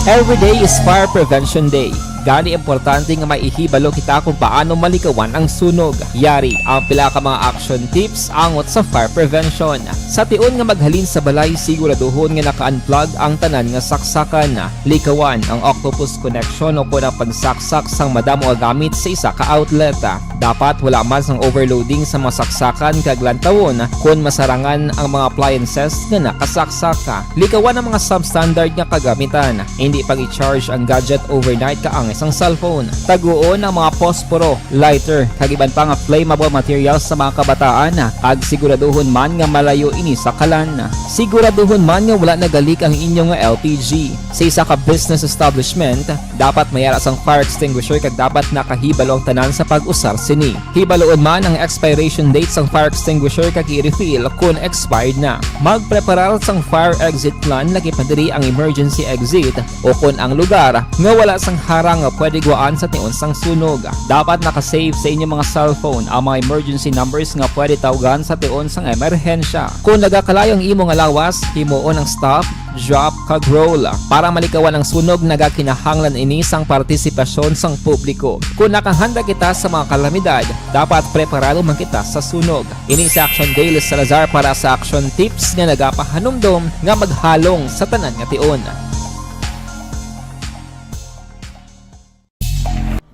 Every day is Fire Prevention Day. Gani, importante nga maihibalo kita kung paano malikawan ang sunog. Yari ang pila ka mga action tips angot sa fire prevention. Sa tion nga maghalin sa balay, siguraduhon nga naka-unplug ang tanan nga saksakan. Likawan ang octopus connection o kon ang pagsaksak sang madamo nga gamit sa isa ka outlet. Dapat wala man sang overloading sa mga saksakan kag lantawon kon masarangan ang mga appliances nga nakasaksak. Likawan ang mga substandard nga kagamitan. Hindi pag-i-charge ang gadget overnight kaangay sang cellphone. Taguon ang mga posporo, lighter, kag iban pa nga flammable materials sa mga kabataan, kag siguraduhon man nga malayo ini sa kalan. Siguraduhon man nga wala nagalik ang inyo nga L P G. Sa isa ka business establishment, dapat may ara sang fire extinguisher kag dapat nakahibalo ang tanan sa pag-usar sini. Hibaluon man ang expiration date sang fire extinguisher kag i-refill kon expired na. Magpreparar sang fire exit plan, lakip na diri ang emergency exit, o kon ang lugar nga wala sang harang nga pwede gwaan sa tion sang sunog. Dapat naka-save sa inyong mga cellphone ang mga emergency numbers nga pwede tawgan sa tion sang emerhensya. Kung nagakalayo ang imo nga lawas, himuon ang stop, drop, kag roll. Para malikawan ang sunog, nagakinahanglan ini sang partisipasyon sang publiko. Kung nakahanda kita sa mga kalamidad, dapat preparado man kita sa sunog. Ini si Action Daily Salazar para sa Action Tips nga nagapahanumdom nga maghalong sa tanan nga tion.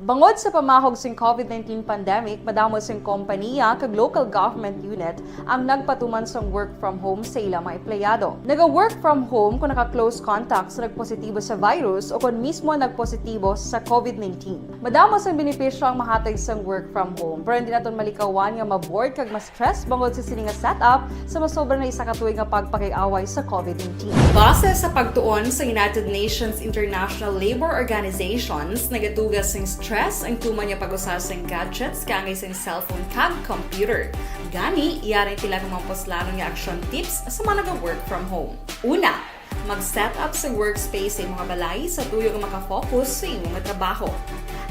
Bangod sa pamahog sing covid nineteen pandemic, madamo sing kompaniya kag local government unit ang nagpatuman sang work from home sa ila mga empleyado. Naga-work from home kung naka-close contact sa nagpositibo sa virus o kon mismo nagpositibo sa covid nineteen. Madamo sang benepisyo ang mahatag sang work from home, pero hindi naton malikawan nga ma-bored kag ma-stress bangod sa sini nga setup sa masobra na isa ka tuig nga pagpakig-away sa covid nineteen. Base sa pagtuon sa United Nations International Labor Organizations, nagatuga sing stress ang tuman nga pag-usa sing gadgets kaangay sing cellphone kag computer. Gani, yari ang pila ka mga puslanon nga action tips sa mga naga-work from home. Una, mag-set up sa workspace sa imo nga balay sa tuyo nga maka-focus sa imo nga trabaho.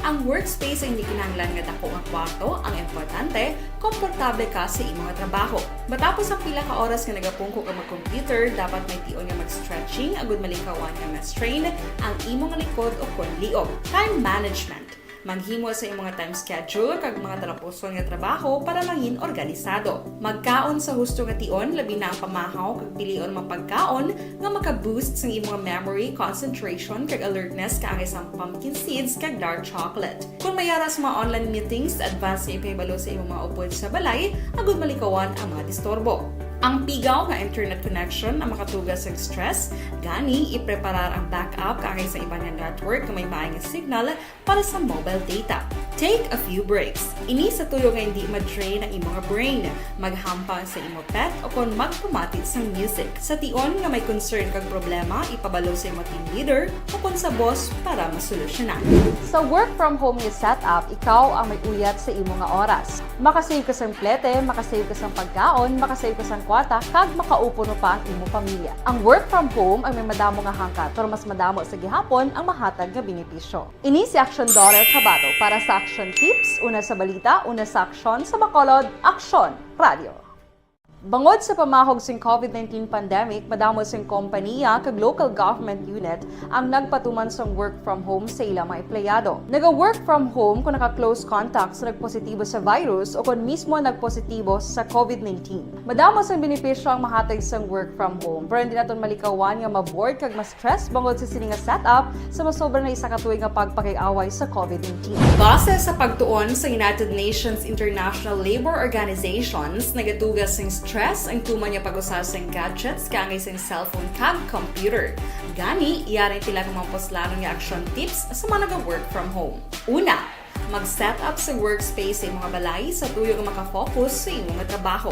Ang workspace ay hindi kinahanglan nga dako nga kwarto, ang importante, komportable ka sa imo nga trabaho. Matapos ang pila ka oras nga nagapungko ka mag-computer, dapat may tion nga mag-stretching agud malikawan nga ma-strain ang imo nga likod o kon liog. Time management. Maghimo sa imo nga time schedule kag mga talapuson nga trabaho para mangin organisado. Magkaon sa husto nga tion, labi na ang pamahaw kag pilion mga pagkaon nga maka-boost sang imo nga memory, concentration, kag alertness kaangay sang pumpkin seeds kag dark chocolate. Kon may ara sa mga online meetings, advance nga ipahibalo sa imo mga upod sa balay agud malikawan ang mga disturbo. Ang pigaw nga internet connection ang makatuga sa stress, gani ipreparar ang backup kaangay sa iban nga network nga may maay nga signal para sa mobile data. Take a few breaks. Ini sa tuyo nga hindi ma-drain ang imo nga brain. Maghampang sa imo pet o kon magpamati sang music. Sa tion nga may concern kag problema, ipabalo sa imo team leader o kon sa boss para masolusyonan. Sa work from home nga setup, ikaw ang may uyat sa imo nga oras. Makasave ka sang plete, makasave ka sang pagkaon, makasave ka sang kwarta, kag makaupo pa ang imo pamilya. Ang work from home ay may madamo nga hangkat, pero mas madamo sa gihapon ang mahatag nga benepisyo. Ini si Action Daughter Tabato para sa Action Tips, una sa balita, una sa aksyon, sa Bacolod, Aksyon Radio. Bangod sa pamahog sing covid nineteen pandemic, madamo sing kompaniya kag local government unit ang nagpatuman sang work from home sa ila mga empleyado. Naga-work from home kung naka-close contact sa nagpositibo sa virus o kon mismo nagpositibo sa covid nineteen. Madamo sang benepisyo ang mahatag sang work from home, pero hindi naton malikawan nga ma-bored kag ma-stress bangod sa sini nga setup sa masobra na isa ka tuig nga pagpakig-away sa covid nineteen. Base sa pagtuon sa United Nations International Labor Organizations, nagatuga sing stress ang tuman nga pag-usa sing gadgets kaangay sing cellphone kag computer. Gani, yari ang pila ka mga puslanon nga action tips sa mga naga-work from home. Una, mag-set up sa workspace sa imo nga balay sa tuyo nga maka-focus sa imo nga trabaho.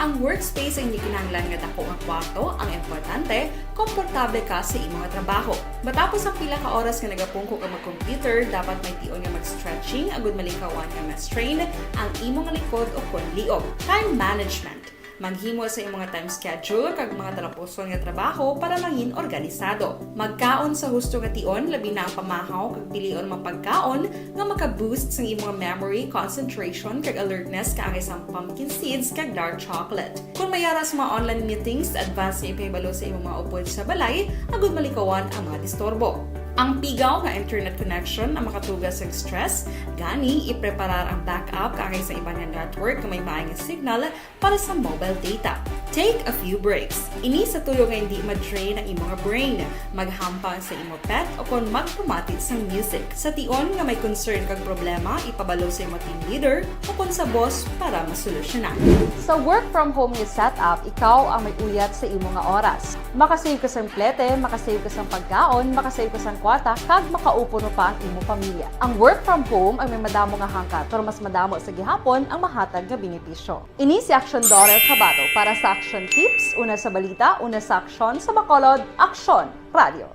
Ang workspace ay hindi kinahanglan nga dako nga kwarto, ang importante, komportable ka sa imo nga trabaho. Matapos ang pila ka oras nga nagapungko ka mag-computer, dapat may tion nga mag-stretching agud malikawan nga ma-strain ang imo nga likod o kon liog. Time management. Maghimo sa imong time schedule kag mga talapuson nga trabaho para mangin organisado. Magkaon sa husto nga tion, labi na ang pamahaw kag pilion mga pagkaon nga maka-boost sang imong memory, concentration, kag alertness, kaangay sang pumpkin seeds kag dark chocolate. Kung may ara sa mga online meetings, advance nga ipahibalo sa imong mga upod sa balay agud malikawan ang mga disturbo. Ang pigaw nga internet connection ang makatuga sa stress, gani ipreparar ang backup kaangay sa iban nga network nga may maay nga signal para sa mobile data. Take a few breaks. Ini sa tuyo nga hindi ma-drain ang imong brain. Maghampang sa imo pet o kon magpamati sang music. Sa tion nga may concern kag problema, ipabalo sa imo team leader o kon sa boss para masolusyonan. Sa work from home nga setup, ikaw ang may uyat sa imo nga oras. Makasave ka sang plete, makasave ka sang pagkaon, makasave ka sang kwarta, kag makaupo pa ang imo pamilya. Ang work from home ang may madamo nga hangkat, pero mas madamo sa gihapon ang mahatag nga benepisyo. Ini si Action Daryl Cabato para sa Action Tips, una sa balita, una sa aksyon, sa Bacolod, Action Radio.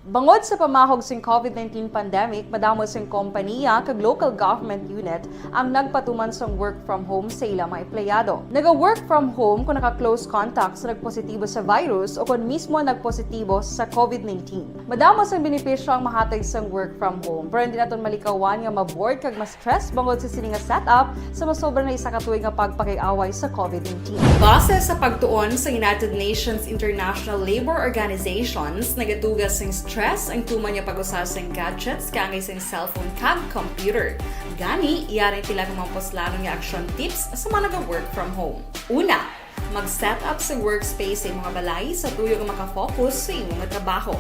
Bangod sa pamahog sing covid nineteen pandemic, madamo sing kompanya kag local government unit ang nagpatuman sang work from home sa ila mga empleyado. Naga-work from home kung naka-close contact sa nagpositibo sa virus o kon mismo nagpositibo sa covid nineteen. Madamo sang benepisyo ang mahatag sang work from home, pero hindi naton malikawan nga ma-bored kag mas stress bangod sa sini nga setup sa masobra na isa ka tuig nga pagpakig-away sa covid nineteen. Base sa pagtuon sa United Nations International Labour Organizations, nagatuga sing stress ang tuman nga pag-usa sing gadgets kaangay sing cellphone kag computer. Gani, yari pila ka mga puslanon nga action tips sa mga naga-work from home. Una, mag-set up sa workspace sa imong balay sa tuyo nga makafocus sa imong trabaho.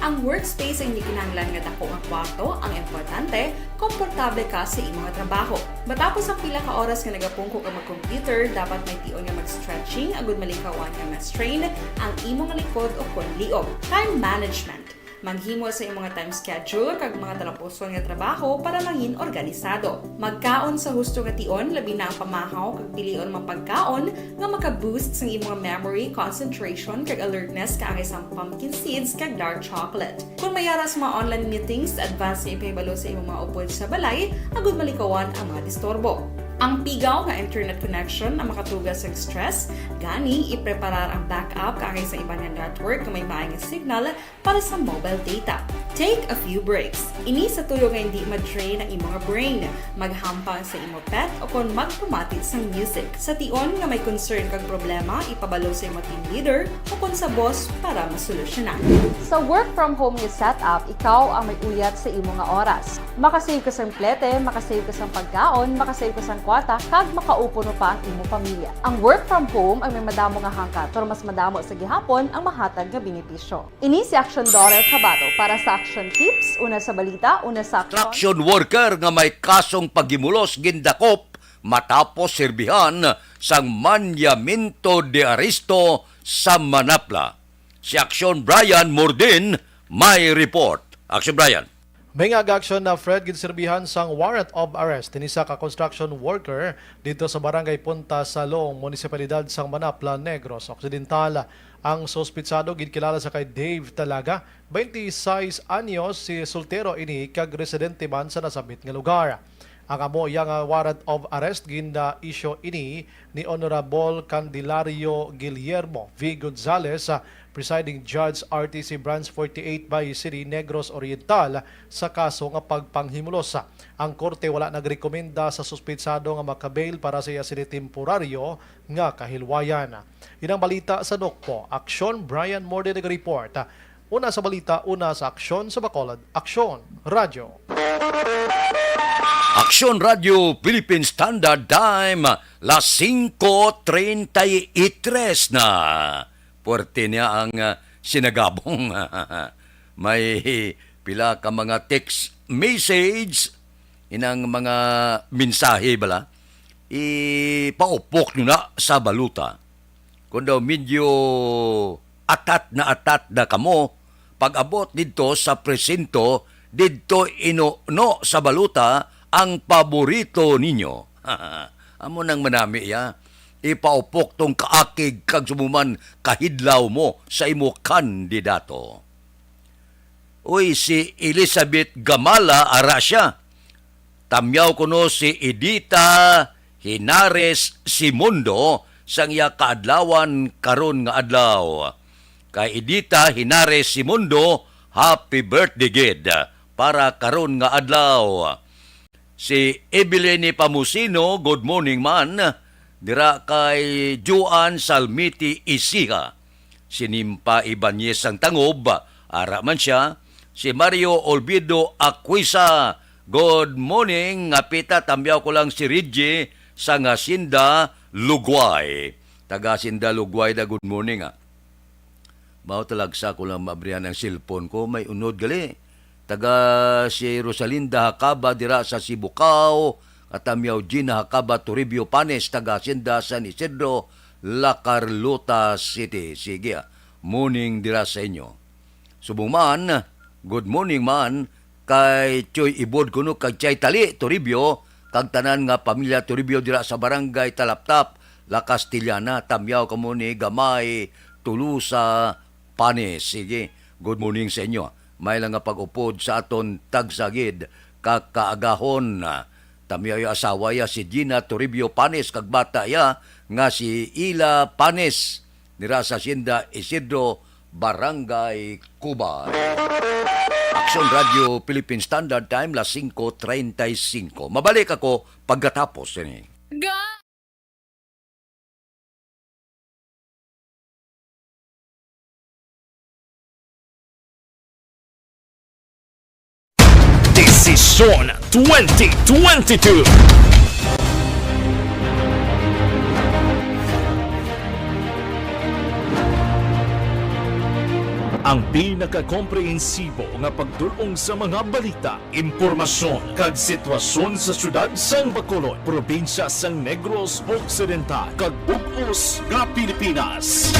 Ang workspace ang hindi kinahanglan nga dako nga kwarto, ang importante, komportable ka sa imong trabaho. Matapos ang pila ka oras nga nagapungko ka mag-computer, dapat may tion nga mag-stretching agud malikawan nga ma-strain ang imong likod o kon liog. Time management. Maghimo sa imong time schedule kag mga talapuson nga trabaho para mangin organisado. Magkaon sa husto nga tion, labi na ang pamahaw kag pilion mga pagkaon nga maka-boost sang imong memory, concentration, kag alertness kaangay sang pumpkin seeds kag dark chocolate. Kung may ara sa mga online meetings, advance nga ipahibalo sa imong mga upod sa balay agud malikawan ang mga disturbo. Ang pigaw nga internet connection ang makatuga sa stress, gani ipreparar ang backup kaangay sa iban nga network nga may maay nga signal para sa mobile data. Take a few breaks. Ini sa tuyo nga hindi ma-drain ang imong brain. Maghampang sa imo pet o kon magpamati sang music. Sa tion nga may concern kag problema, ipabalo sa imo team leader o kon sa boss para masolusyonan. Sa work from home nga setup, ikaw ang may uyat sa imo nga oras. Makasave ka sang plete, makasave ka sang pagkaon, makasave ka sang kwarta, kag makaupo pa ang imo pamilya. Ang work from home ang may madamo nga hangkat, pero mas madamo sa gihapon ang mahatag nga benepisyo. Ini si Action Daryl Cabato para sa Action Tips, una sa balita, una sa aksyon. Construction worker nga may kasong paghimulos gindakop matapos sirbihan sang mandato de aresto sa Manapla. Si Action Brian Mordin may report. Action Brian. May nga aga-aksyon na Fred, ginsirbihan sang warrant of arrest ini sa ka construction worker dito sa Barangay Punta Salong, Munisipalidad sang Manapla, Negros Occidental. Ang suspitsado ginkilala sa kay Dave Talaga, twenty-six anyos, si soltero ini kag residente man sa nasabit nga lugar. Ang amo iya nga warrant of arrest gin-issue ini ni Honorable Candelario Guillermo V. Gonzales, ah, Presiding Judge, R T C Branch forty-eight, Valle City, Negros Oriental, sa kaso nga pagpanghimulos. Ang korte wala nagrekomenda sa suspitsado nga maka-bail para sa iya sini temporaryo nga kahilwayan. Inang balita sa Dokpo, Aksyon, Brian Morde nag-report. Una sa balita, una sa aksyon sa Bacolod, Aksyon, Radyo. Aksyon Radyo Philippine Standard Time, las singko treinta y tres na. Puwerte niya ang, ah, sinagabong. May pila ka mga text message, inang mga mensahe bala, ipaupok nyo na sa balota. Kung daw medyo atat na atat na kamo, pag-abot didto sa presinto, didto inuno sa balota ang paborito ninyo. Amo nang manami ya, ipaupok tong kaakig kag sumuman kahidlaw mo sa imo kandidato. Uy, si Elizabeth Gamala, ara siya. Tamyaw kuno si Edita Henares Simondo, sang iya kaadlawan karon nga adlaw. Kay Edita Henares Simundo, happy birthday gid para karon nga adlaw. Si Evelyn Pamusino, good morning man, dira kay Juan Salmiti Isiha. Si Nimpa Ibanez ang tangob, ara man sia. Si Mario Olvido Aquisa, good morning. Nga pita, tamyaw ko lang si Reggie sa Hacienda, Lugway. Taga Hacienda, Lugway da, good morning, ah. Mao talagsa ko lang maabrihan ang cellphone ko, may unod gali. Taga si Rosalinda Hakaba dira sa Sibukao, katamyaw Gina Hakaba Toribio Panes, taga Hacienda San Isidro, La Carlota City. Sige, ah. Morning dira sa inyo. Subong man, good morning man kay Choy Ibod kuno kag Chay Tali Toribio, kag tanan nga pamilya Toribio dira sa Barangay Talaptap, La Castellana, tamyaw kamo ni Gamay Tulusa Panes. Sige, good morning sa inyo. May lang nga pag-upod sa aton tagsagid ka kaagahon. Tamyaw iya asawa iya si Gina Toribio Panes kag bata iya nga si Ila Panes, nira sa Hacienda Isidro, Barangay Cuba. Aksyon Radio Philippine Standard Time, las singko treinta y cinco. Mabalik ako pagkatapos ini. Ga- Desisyon twenty twenty-two. Ang pinakakomprehensibo nga pagdul-ong sa mga balita, impormasyon, kag sitwasyon sa siyudad sang Bacolod, probinsya sang Negros Occidental, kag bug-os nga Pilipinas.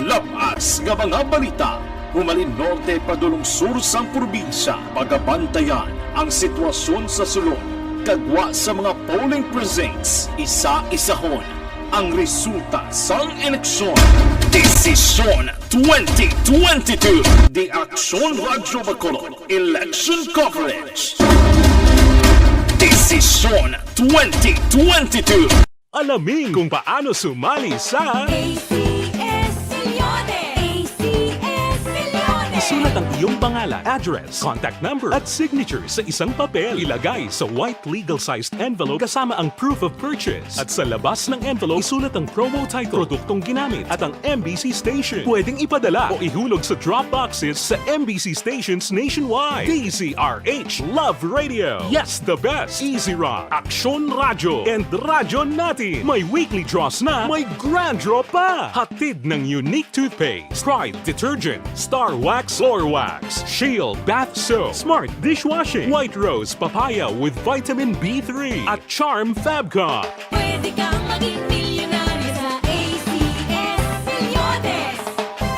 Lab-as nga mga balita, humalin norte padulong sur sang probinsya, pagabantayan ang sitwasyon sa sulod, kag gwa sa mga polling precincts, isa-isahon ang resulta sang eleksyon. Desisyon twenty twenty-two, The Aksyon Radyo Bacolod Election Coverage. Desisyon twenty twenty-two. Alamin kung paano sumali sa A C S Millones! A C S Millones! Isulat ang iyong pangalan, address, contact number, at signature sa isang papel. Ilagay sa white legal-sized envelope kasama ang proof of purchase. At sa labas ng envelope, isulat ang promo title, produktong ginamit, at ang M B C station. Pwedeng ipadala o ihulog sa drop boxes sa M B C stations nationwide. D Z R H Love Radio. Yes, the best. Easy Rock, Aksyon Radyo, and Radyo Natin. May weekly draws na, may grand draw pa. Hatid ng Unique Toothpaste, Pride Detergent, Star Wax Floor Wax, Shield Bath Soap, Smart Dishwashing, White Rose Papaya with Vitamin B three, at Charm Fabcon. Pwede kang maging milyonaryo sa A C S Millones.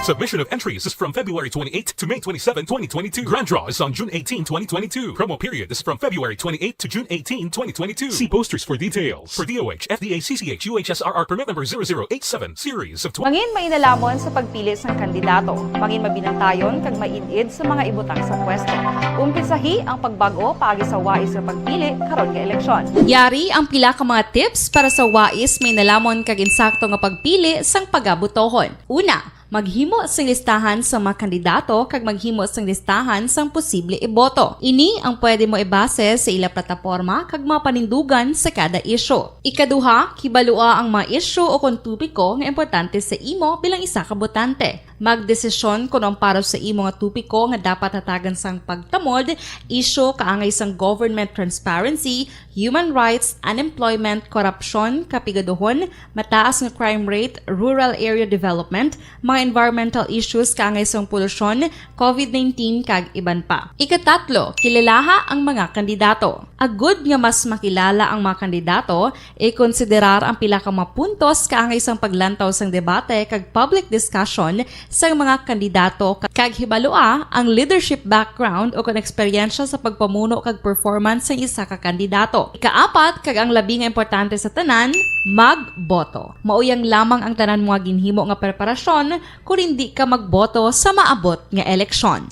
Submission of entries is from February twenty-eighth to May twenty-seven, twenty twenty-two. Grand draw is on June eighteen, twenty twenty-two. Promo period is from February twenty-eighth to June eighteen, twenty twenty-two. See posters for details. For D O H, F D A, C C H, U H S R R permit number zero zero eight seven, series of twenty. Mangin mainalamon sa pagpili sang kandidato. Mangin mabinantayon kag maid-id sa mga ibutang sa pwesto. Umpisahi ang pagbag-o paagi sa wais nga pagpili karon nga eleksyon. Yari ang pila ka mga tips para sa wais mainalamon kag insakto nga pagpili sang pagabutohon. Una, maghimo sing listahan sa mga kandidato kag maghimo sing listahan sang posible iboto. Ini ang pwede mo ibase sa ila plataporma kag mga panindugan sa kada isyu. Ikaduha, kibalua ang mga isyu o kon topiko nga importante sa imo bilang isa ka botante. Magdesisyon kon ang para sa imo nga topiko nga dapat hatagan sang pagtamod, isyu kaangay sang government transparency, human rights, unemployment, korupsyon, kapigaduhon, mataas nga crime rate, rural area development, mga environmental issues kaangay sang polusyon, covid nineteen, kag iban pa. Ikatatlo, kilalaha ang mga kandidato. Agud nga mas makilala ang mga kandidato, ikonsiderar ang pila ka mga puntos kaangay sang paglantaw sang debate kag public discussion sang mga kandidato, kag hibalua ang leadership background o kon eksperyensya sa pagpamuno kag performance sang isa ka kandidato. Ikaapat, kag ang labi nga importante sa tanan, magboto. Mauyang lamang ang tanan mga ginhimo nga preparasyon kon indi ka magboto sa maabot nga eleksyon.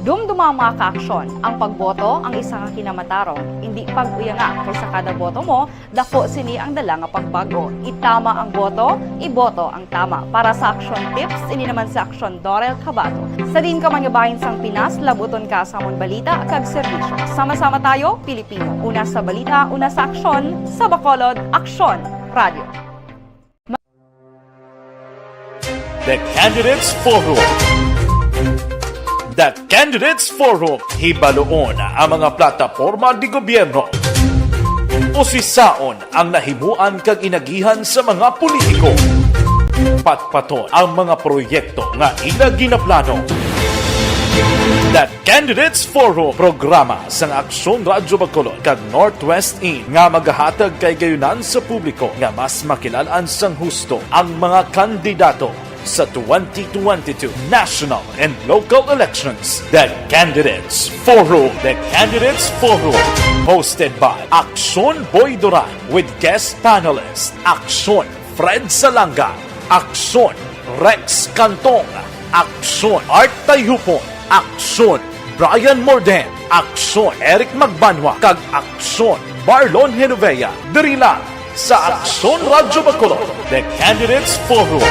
Dumduma ang mga kaaksyon, ang pagboto ang isa ka kinamatarong, indi pag-uyanga, kay sa kada boto mo, dako sini ang dala nga pagbago. Itama ang boto, iboto ang tama. Para sa Aksyon Tips, ini naman si Aksyon Dorel Cabato. Sa diin ka man nga bahin sang Pinas, labuton ka sa amon balita kag serbisyo. Sama-sama tayo, Pilipino. Una sa balita, una sa aksyon, sa Bacolod, Aksyon Radio. The Candidates Forum. The Candidates Forum, hibaluon ang mga plataporma di gobyerno. Usisaon ang nahimuan kag inagihan sa mga politiko. Patpaton ang mga proyekto nga ila ginaplano. The Candidates Forum, programa sang Aksyon Radyo Bacolod kag Northwest Inn nga magahatag kay gayunan sa publiko nga mas makilal-an sang husto ang mga kandidato sa twenty twenty-two national and local elections. The Candidates Forum. The Candidates Forum, hosted by Aksyon Boy Duran with guest panelist Aksyon Fred Salanga, Aksyon Rex Cantong, Aksyon Art Tayhupon, Aksyon Brian Morden, Aksyon Eric Magbanwa, kag Aksyon Marlon Genovea. Diri lang sa Aksyon Radyo Bacolod, The Candidates Forum.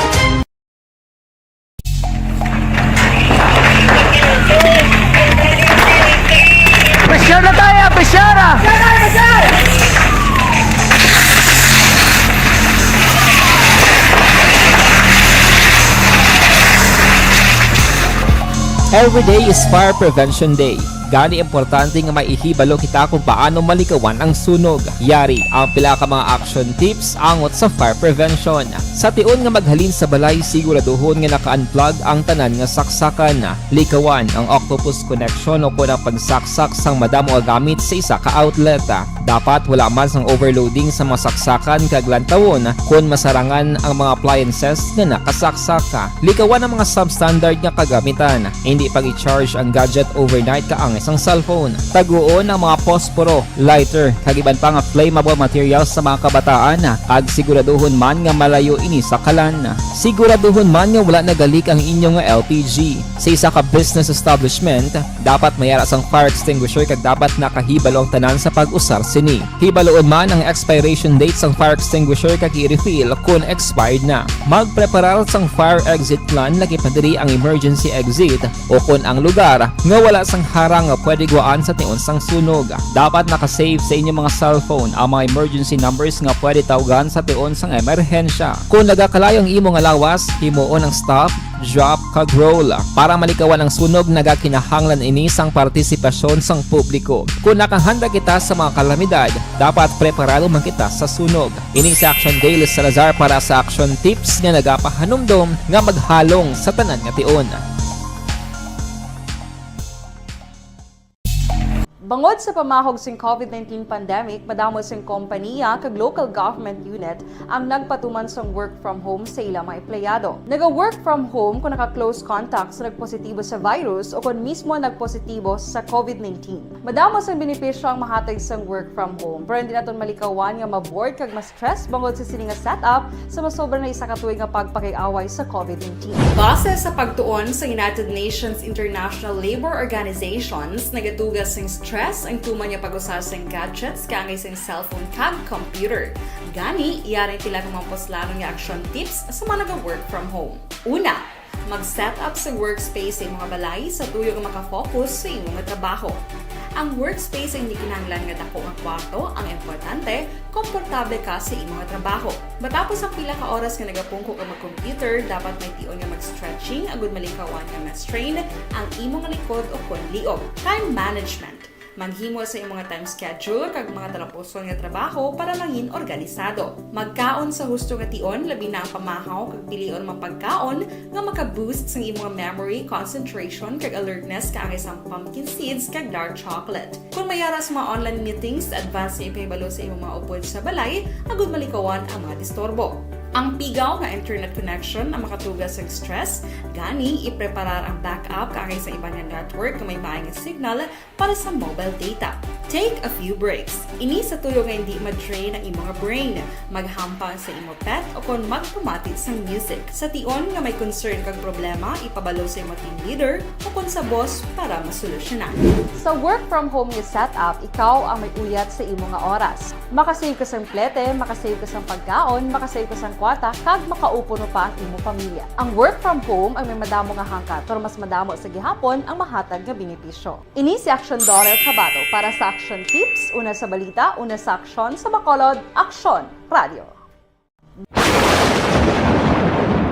Pressure na tayo! Pressure na! Every day is Fire Prevention Day. Gani, importante nga may ihibalo kita kung paano malikawan ang sunog. Yari ang pila ka mga action tips angot sa fire prevention. Sa tion nga maghalin sa balay, siguraduhon nga naka-unplug ang tanan nga saksakan. Likawan ang octopus connection o kon ang pagsaksak sang madamo nga gamit sa isa ka outlet. Dapat wala man sang overloading sa mga saksakan kag lantawon kon masarangan ang mga appliances nga nakasaksak. Likawan ang mga substandard nga kagamitan. Indi pag-i-charge ang gadget overnight kaangay sang cellphone. Taguon ang mga posporo, lighter, kag iban pa nga flammable materials sa mga kabataan, kag siguraduhon man nga malayo ini sa kalan. Siguraduhon man nga wala nagalik ang inyo nga L P G. Sa isa ka business establishment, dapat may ara sang fire extinguisher kag dapat nakahibalo ang tanan sa pag-usar sini. Hibaluon man ang expiration date sang fire extinguisher kag i-refill kon expired na. Magpreparar sang fire exit plan, lakip na diri ang emergency exit o kon ang lugar nga wala sang harang nga pwede gwaan sa tion sang sunog. Dapat naka-save sa inyo mga cellphone ang mga emergency numbers nga pwede tawgan sa tion sang emerhensya. Kon nagakalayo ang imo nga lawas, himuon ang stop, drop, kag roll. Para malikawan ang sunog, nagakinahanglan ini sang partisipasyon sang publiko. Kon nakahanda kita sa mga kalamidad, dapat preparado man kita sa sunog. Ini si Action Daily Salazar para sa Action Tips nga nagapahanumdom nga maghalong sa tanan nga tion. Bangod sa pamahog sing COVID nineteen pandemic, madamo sing kompaniya kag local government unit ang nagpatuman sang work from home sa ila mga empleyado. Naga-work from home kung naka-close contact sa nagpositibo sa virus o kung mismo nagpositibo sa COVID nineteen. Madamo sang benepisyo ang mahatag sang work from home, pero hindi naton malikawan nga ma-bored kag ma-stress bangod sa sini nga setup sa masobra na isa ka tuig nga pagpakig-away sa COVID nineteen. Base sa pagtuon sa United Nations International Labor Organizations, nagatuga sing stress ang tuman nga pag-usar sing gadgets kaangay sing cellphone kag computer. Gani, yari ang pila ka mga puslanon nga action tips sa mga naga-work from home. Una, mag-set up sa workspace sa imong balay sa tuyo nga maka-focus sa imo nga trabaho. Ang workspace ang hindi kinahanglan nga dako nga kwarto, ang importante, komportable ka sa imo nga trabaho. Matapos ang pila ka oras nga nagapungko ka mag-computer, dapat may tion nga mag-stretching agud malikawan nga ma-strain ang imo nga likod o kon liog. Time management. Maghimo sa imong nga time schedule kag mga talapuson nga trabaho para mangin organisado. Magkaon sa husto nga tion, labi na ang pamahaw kag pilion mga pagkaon nga maka-boost sang imong memory, concentration, kag alertness kaangay sang pumpkin seeds kag dark chocolate. Kon may ara sa mga online meetings, advance nga ipahibalo sa imong mga upod sa balay agud malikawan ang mga disturbo. Ang pigaw nga internet connection ang makatuga sang stress, gani ipreparar ang backup kaangay sa iban nga network nga may maayo nga signal para sa mobile data. Take a few breaks. Ini sa tuyo nga hindi ma-drain ang imo nga brain. Maghampa sa imo pet o kon magpamati sang music. Sa tion nga may concern kag problema, ipabalo sa imo team leader o kon sa boss para masolusyonan. Sa work from home nga setup, ikaw ang may uyat sa imo nga oras. Makasave ka sang plete, makasave ka sang pagkaon, makasave ka sang kwarta, kag makaupod mo pa ang imo pamilya. Ang work from home ang may madamo nga hangkat, pero mas madamo sa gihapon ang mahatag nga benepisyo. Ini si Action Daughter Kabato para sa Action Tips, una sa balita, una sa aksyon, sa Bacolod, Aksyon Radio.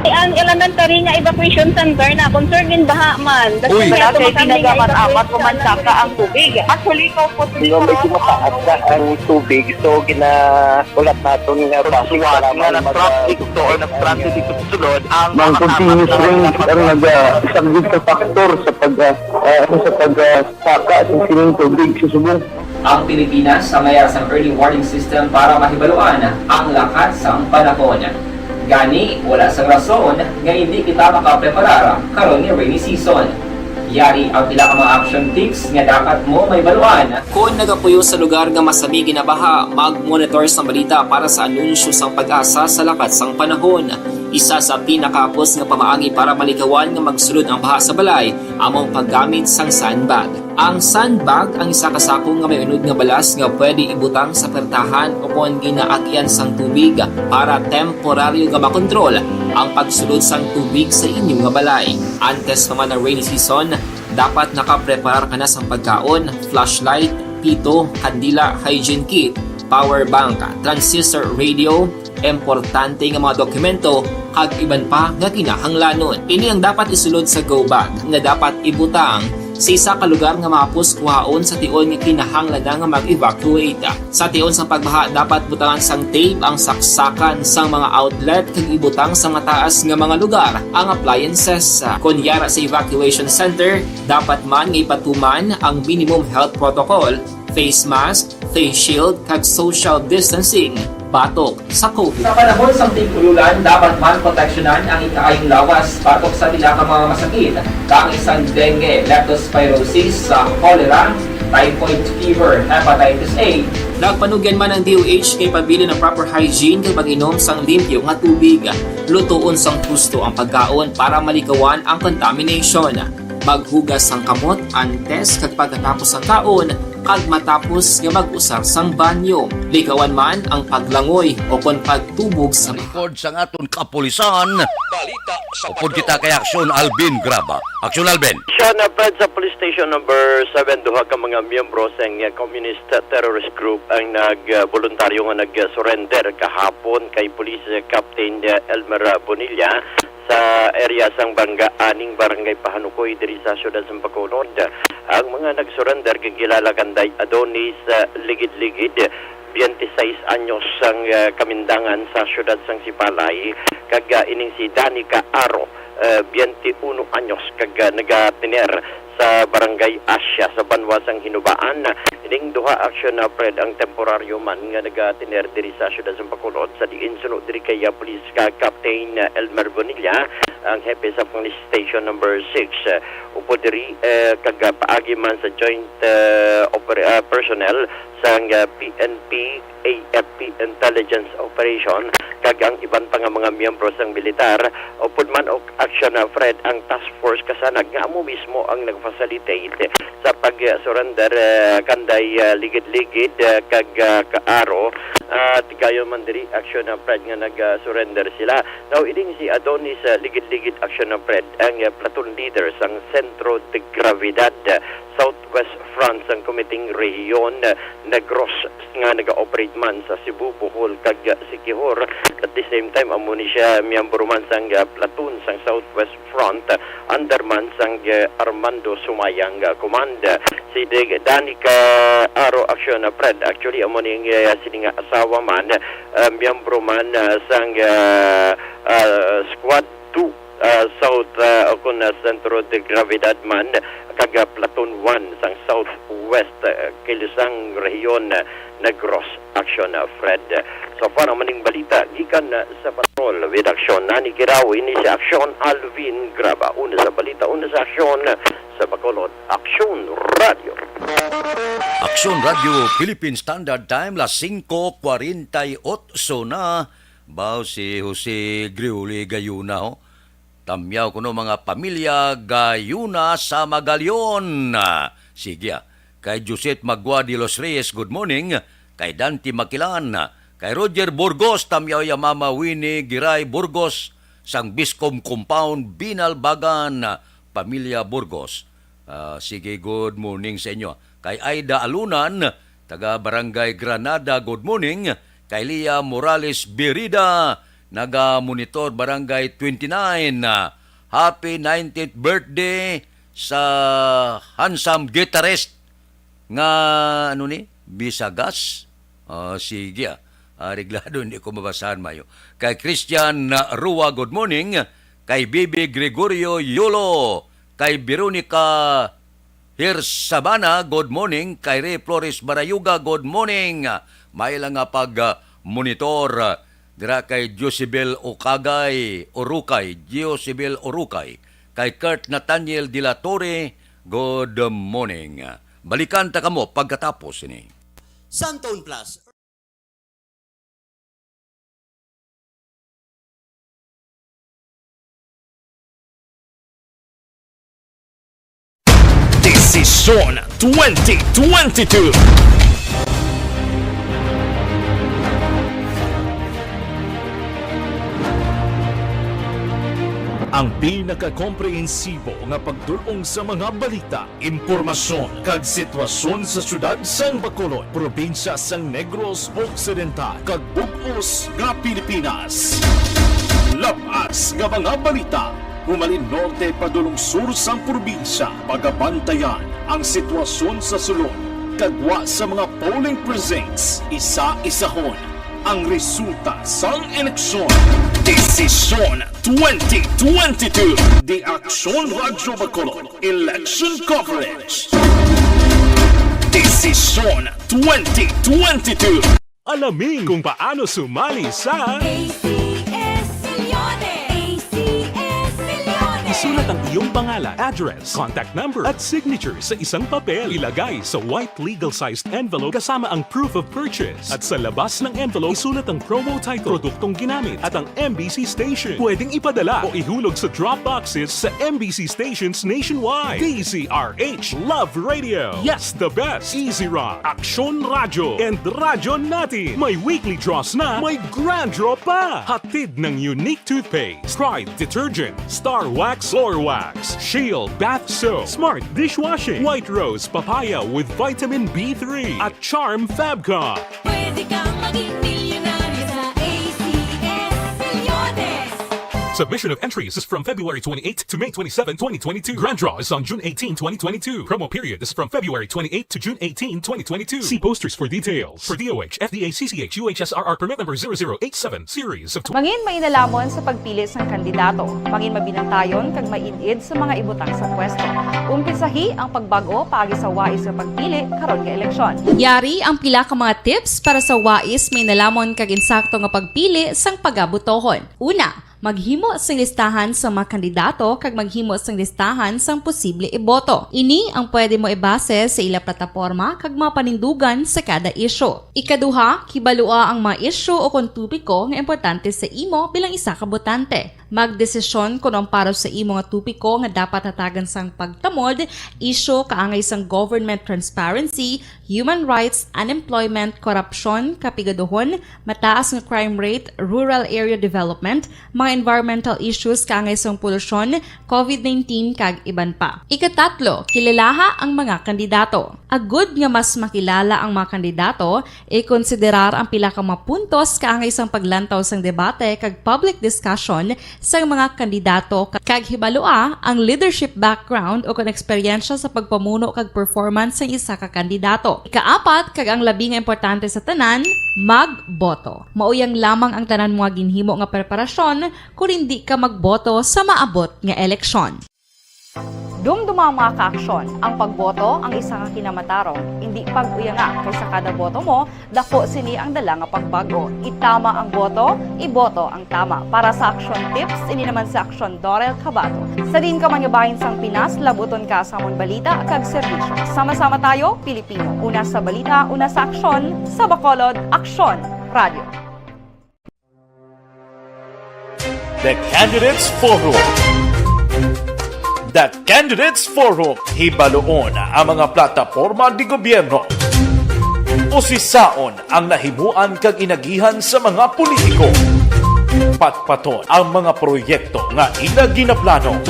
Ang elementary nga evacuation center na concerned in baha man. Uy. Wala kay pinagaman amat o mansaka ang tubig. Actually, ikaw po, di ba, medyo mataas na ang tubig, so ginahulat naton nga suwat nga na-traffic to or na-stranded dito sa sulod ang mga continuous rain ang nag-, ah, isa gid sa factor sa pag, ah, ah, ano, sa pag, ah, saka sa sining tubig sa subong. Ang Pilipinas ang mayara sang early warning system para mahibaluan ang lakat sang panahon. Gani, wala sang rason nga hindi kita makapreparar karon nga rainy season. Yari ang pila ka mga action tips nga dapat mo mahibaluan. Kon nagapuyo sa lugar nga masami ginabaha, mag-monitor sang balita para sa anunsyo sang PAGASA sa lakat sang panahon. Isa sa pinakahapos nga pamaagi para malikawan nga magsulod ang baha sa balay amo ang paggamit sang sandbag. Ang sandbag ang isa ka sako nga may unod nga balas nga pwede ibutang sa pertahan o kon ginaagyan sang tubig para temporaryo nga makontrol ang pagsulod sang tubig sa inyo nga balay. Antes pa man ang rainy season, dapat nakapreparar ka na sang pagkaon, flashlight, pito, kandila, hygiene kit, power bank, transistor radio, importante nga mga dokumento, kag iban pa nga kinahanglanon. Ini ang dapat isulod sa go bag nga dapat ibutang sa isa ka lugar nga mahapos kuhaon sa tion nga kinahanglan na nga mag-evacuate. Sa tion sang pagbaha, dapat butangan sang tape ang saksakan sang mga outlet kag ibutang sa mataas nga mga lugar ang appliances. Kon yara sa evacuation center, dapat man nga ipatuman ang minimum health protocol, face mask, face shield, kag social distancing batok sa COVID. Sa panahon sang tig-ululan, dapat man proteksyonan ang ikaayong lawas batok sa pila ka mga masakit, kaangay sang dengue, leptospirosis, sa cholera, typhoid fever, hepatitis A. Nagpanugyan man ang D O H nga ipabilin ang proper hygiene kag pag-inom sang limpyo nga tubig. Lutoon sang husto ang pagkaon para malikawan ang contamination. Maghugas sang kamot antes kag pagkatapos sang kaon, kag matapos nga mag-usar sang banyo. Likawan man ang paglangoy o kon pagtubog sa baha. Record sang aton kapulisan. Balita sa Upod kita kay Aksyon Alvin Graba. Aksyon Alvin. Siya na Fred sa Police Station Number Seven, duha ka mga miyembro sang, uh, communist terrorist group ang nagboluntaryo nga nag-surrender kahapon kay Police Captain, uh, Elmer Bonilla sa area sang Barangay Aning, Barangay Pahanukoy, diri sa siyudad sang Bacolod. Ang mga nag-surrender ginakilala kanday Adonis, uh, Ligid-Ligid, twenty-six anyos, sang, uh, kamindangan sa siyudad sang Sipalay, kag, uh, ining si Danica Aro, uh, twenty-uno anyos, kag, uh, nagatiner sa Barangay Asia sa banwa sang Hinubaan. Ining duha aksyon na, Fred, ang temporaryo man nga nagatiner diri sa siyudad sang Bacolod, sa diin suno diri kay, ah, Police ka Captain, ah, Elmer Bonilla, ang hepe sa Police Station Number Six. Ah, upod diri, eh, kag, ah, paagi man sa joint, ah, oper-, ah, personnel sang, ah, P N P A F P intelligence operation kag ang iban pa nga mga miyembro sang militar, upod man og aksyon na, Fred, ang task force kasanag nga amo mismo ang nag-facilitate sa pag-surrender, eh, kanday, eh, Ligid-Ligid, eh, kag, eh, Kaaro. At gayon man diri, aksyon na, Fred, nga nag-surrender sila. Now, ining si Adonis, eh, Ligid-Ligid, aksyon na, Fred, ang, eh, platoon leader sang Centro de Gravidad, eh, Southwest Front sang Committing Region, eh, Negros nga naga-operate man sa Cebu, Bohol, kag Siquijor. At the same time, amo ni siya miyembro man sang, ah, platoon sang Southwest Front, ah, under man sang, ah, Armando Sumayang, ah, Command. Si Deg-, Danica Aro, aksyon na, Fred. Actually, amo ni, ah, sini nga asawa man, ah, miyembro man, ah, sang, ah, ah, Squad Two, ah, South, ah, o kon, ah, Centro de Gravidad man, kag, ah, Platoon One sang Southwest, ah, Kilusang Rehiyon, ah, Negros, aksyon, ah, Fred. So far, ang maning balita gikan, ah, sa patrol with aksyon na ni Kirawi ni si Aksyon Alvin Graba. Una sa balita, una sa aksyon, sa Bacolod, Aksyon Radio. Radyo Philippine Standard Time, las singko kwarenta y otso na. Bao si Jose Griuli gayuna, ho. Tamyaw kuno, mga pamilya gayuna sa Magalion. Sige, ah. Kay Josette Magua de los Reyes, good morning. Kay Dante Makilan, kay Roger Burgos, tamyaw ya Mama Winnie Giray Burgos, sang Biscom Compound, Binalbagan, pamilya Burgos. Ah, sige, good morning sa inyo. Kay Aida Alunan, taga Barangay Granada, good morning. Kay Lia Morales Birida, naga-monitor, Barangay twenty-nine. Ah, happy nineteenth birthday sa handsome guitarist nga, ano ni, Bisagas. Ah, sige, ah. Areglado, hindi ko mabasahan mayo. Kay Christian, ah, Rua, good morning. Kay Bibi Gregorio Yolo, kay Veronica Hirsabana, good morning. Kay Ray Flores Barayuga, good morning. May lang nga pag, ah, monitor, ah, dira kay Josibel Ukagay, Urukay, Josibel Urukay. Kay Kurt Nathaniel de la Torre, good morning. Balikan ta kamo pagkatapos ini. Santon Plus. Desisyon twenty twenty-two. Ang pinakakomprehensibo nga pagdul-ong sa mga balita, impormasyon, kag sitwasyon sa siyudad sang Bacolod, probinsya sang Negros Occidental, kag bug-os nga Pilipinas. Lab-as nga mga balita, humalin norte padulong sur sang probinsya. Pagabantayan ang sitwasyon sa sulod, kag gwa sa mga polling precincts, isa-isahon ang resulta sang eleksyon. Desisyon twenty twenty-two, The Aksyon Radyo Bacolod Election Coverage. Desisyon twenty twenty-two. Alamin kung paano sumali sa A C S Milyones! A C S Milyones! Isulat ang iyong pangalan, address, contact number, at signature sa isang papel. Ilagay sa white legal-sized envelope kasama ang proof of purchase. At sa labas ng envelope, isulat ang promo title, produktong ginamit, at ang M B C station. Pwedeng ipadala o ihulog sa drop boxes sa M B C stations nationwide. D Z R H Love Radio. Yes, the best. Easy Rock, Aksyon Radyo, and Radyo Natin. May weekly draws na, may grand draw pa. Hatid ng Unique Toothpaste, Pride Detergent, Star Wax Floor Wax, Shield Bath Soap, Smart Dishwashing, White Rose Papaya with Vitamin B three, at Charm Fabcon. Pwede kang maging milyonaryo sa A C S Milyones. Submission of entries is from February twenty-eight to May twenty-seven, twenty twenty-two. Grand draw is on June eighteen, twenty twenty-two. Promo period is from February twenty-eight to June eighteen, twenty twenty-two. See posters for details. For D O H, F D A, C C H, U H S R R permit number zero zero eight seven, series of tw- Mangin mainalamon sa pagpili sang kandidato. Mangin mabinantayon kag maid-id sa mga ibutang sa pwesto. Umpisahi ang pagbag-o paagi sa wais nga pagpili karon nga eleksyon. Yari ang pila ka mga tips para sa wais mainalamon kag insakto nga pagpili sang pagabutohon. Una, maghimo sing listahan sa mga kandidato kag maghimo sing listahan sang posible iboto. Ini ang pwede mo ibase sa ila plataporma kag mga panindugan sa kada isyu. Ikaduha, kibalua ang mga isyu o kon topiko nga importante sa imo bilang isa ka botante. Magdesisyon kon ang para sa imo nga topiko nga dapat hatagan sang pagtamod, isyu kaangay sang government transparency, human rights, unemployment, korupsyon, kapigaduhon, mataas nga crime rate, rural area development, mga environmental issues kaangay sang polusyon, COVID nineteen, kag iban pa. Ikatatlo, kilalaha ang mga kandidato. Agud nga mas makilala ang mga kandidato, ikonsiderar ang pila ka mga puntos kaangay sang paglantaw sang debate kag public discussion sang mga kandidato, ka-, kag hibalua ang leadership background o kon eksperyensya sa pagpamuno kag performance sang isa ka kandidato. Ikaapat, kag ang labi nga importante sa tanan, magboto. Mauyang lamang ang tanan mo nga ginhimo nga preparasyon kon indi ka magboto sa maabot nga eleksyon. Dumduma, mga kaaksyon, ang pagboto ang isa ka kinamatarong. Indi pag-uyanga, kay sa kada boto mo, dako sini ang dala nga pagbago. Itama ang boto, iboto ang tama. Para sa Aksyon Tips, ini naman si Aksyon Dorel Cabato. Sa diin ka man nga bahin sang Pinas, labuton ka sa amon balita kag serbisyo. Sama-sama tayo, Pilipino. Una sa balita, una sa aksyon, sa Bacolod, Aksyon Radio. The Candidates Forum. The Candidates Forum, hibaluon ang mga plataporma di gobyerno. Usisaon ang nahimuan kag inagihan sa mga politiko. Patpaton ang mga proyekto nga ila ginaplano.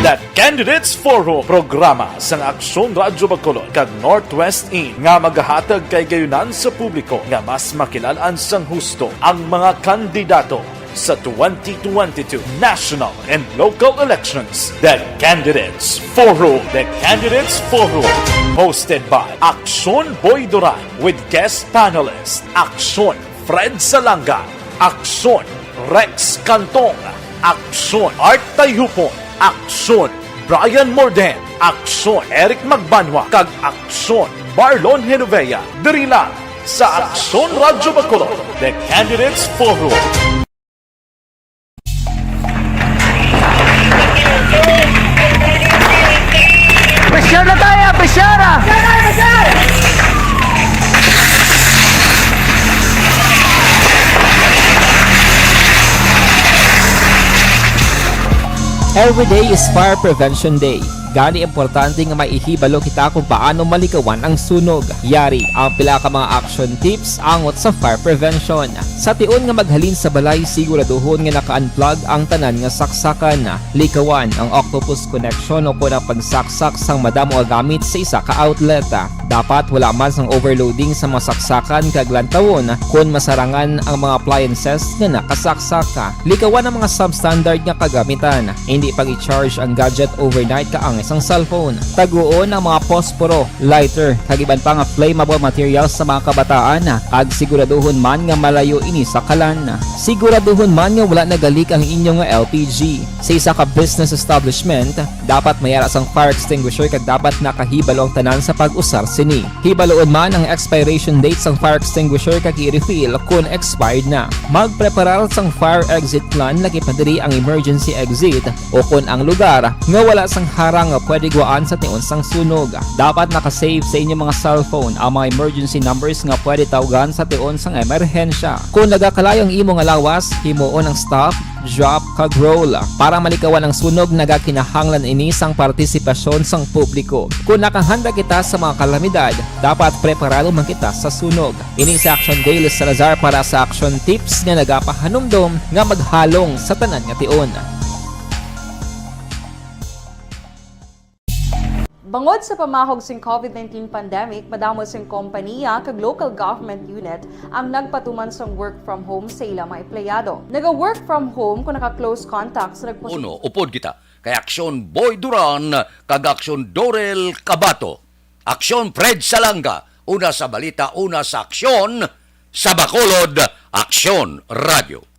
The Candidates Forum, programa sang Aksyon Radyo Bacolod kag Northwest In, nga magahatag kay gayunan sa publiko nga mas makilal-an sang husto ang mga kandidato sa twenty twenty-two national and local elections. The Candidates Forum. The Candidates Forum, hosted by Aksyon Boy Duran with guest panelist Aksyon Fred Salanga, Aksyon Rex Cantong, Aksyon Art Tayhupon, Aksyon Brian Morden, Aksyon Eric Magbanwa, kag Aksyon Marlon Genovea. Diri lang sa Aksyon Radyo Bacolod, The Candidates Forum. Pressure na tayo! Pressure na! Every day is Fire Prevention Day. Gani, importante nga may ihibalo kita kung paano malikawan ang sunog. Yari ang pila ka mga action tips angot sa fire prevention. Sa tion nga maghalin sa balay, siguraduhon nga naka-unplug ang tanan nga saksakan. Likawan ang octopus connection o kon ang pagsaksak sang madamo nga gamit sa isa ka outlet. Dapat wala man sang overloading sa mga saksakan kag lantawon kon masarangan ang mga appliances nga nakasaksak. Likawan ang mga substandard nga kagamitan. Indi pag-i-charge ang gadget overnight kaangay sang cellphone. Taguon ang mga posporo, lighter, kag iban pa nga flammable materials sa mga kabataan, kag siguraduhon man nga malayo ini sa kalan. Siguraduhon man nga wala nagalik ang inyo nga L P G. Sa isa ka business establishment, dapat may ara sang fire extinguisher kag dapat nakahibalo ang tanan sa pag-usar sini. Hibaluon man ang expiration date sang fire extinguisher kag i-refill kon expired na. Magpreparar sang fire exit plan, lakip na diri ang emergency exit o kon ang lugar nga wala sang harang nga pwede gwaan sa tion sang sunog. Dapat naka-save sa inyo mga cellphone ang mga emergency numbers nga pwede tawgan sa tion sang emerhensya. Kon nagakalayo ang imo nga lawas, himuon ang stop, drop, kag roll. Para malikawan ang sunog, nagakinahanglan ini sang partisipasyon sang publiko. Kon nakahanda kita sa mga kalamidad, dapat preparado man kita sa sunog. Ini si Action Dale Salazar para sa Action Tips nga nagapahanumdom nga maghalong sa tanan nga tion. Bangod sa pamahog sing COVID nineteen pandemic, madamo sing kompaniya kag local government unit ang nagpatuman sang work from home sa ila mga empleyado. Naga-work from home kon naka-close contact sa nagpos- Uno, upod kita kay Aksyon Boy Duran kag Aksyon Dorel Cabato. Aksyon Fred Salanga, una sa balita, una sa aksyon, sa Bacolod, Aksyon Radio.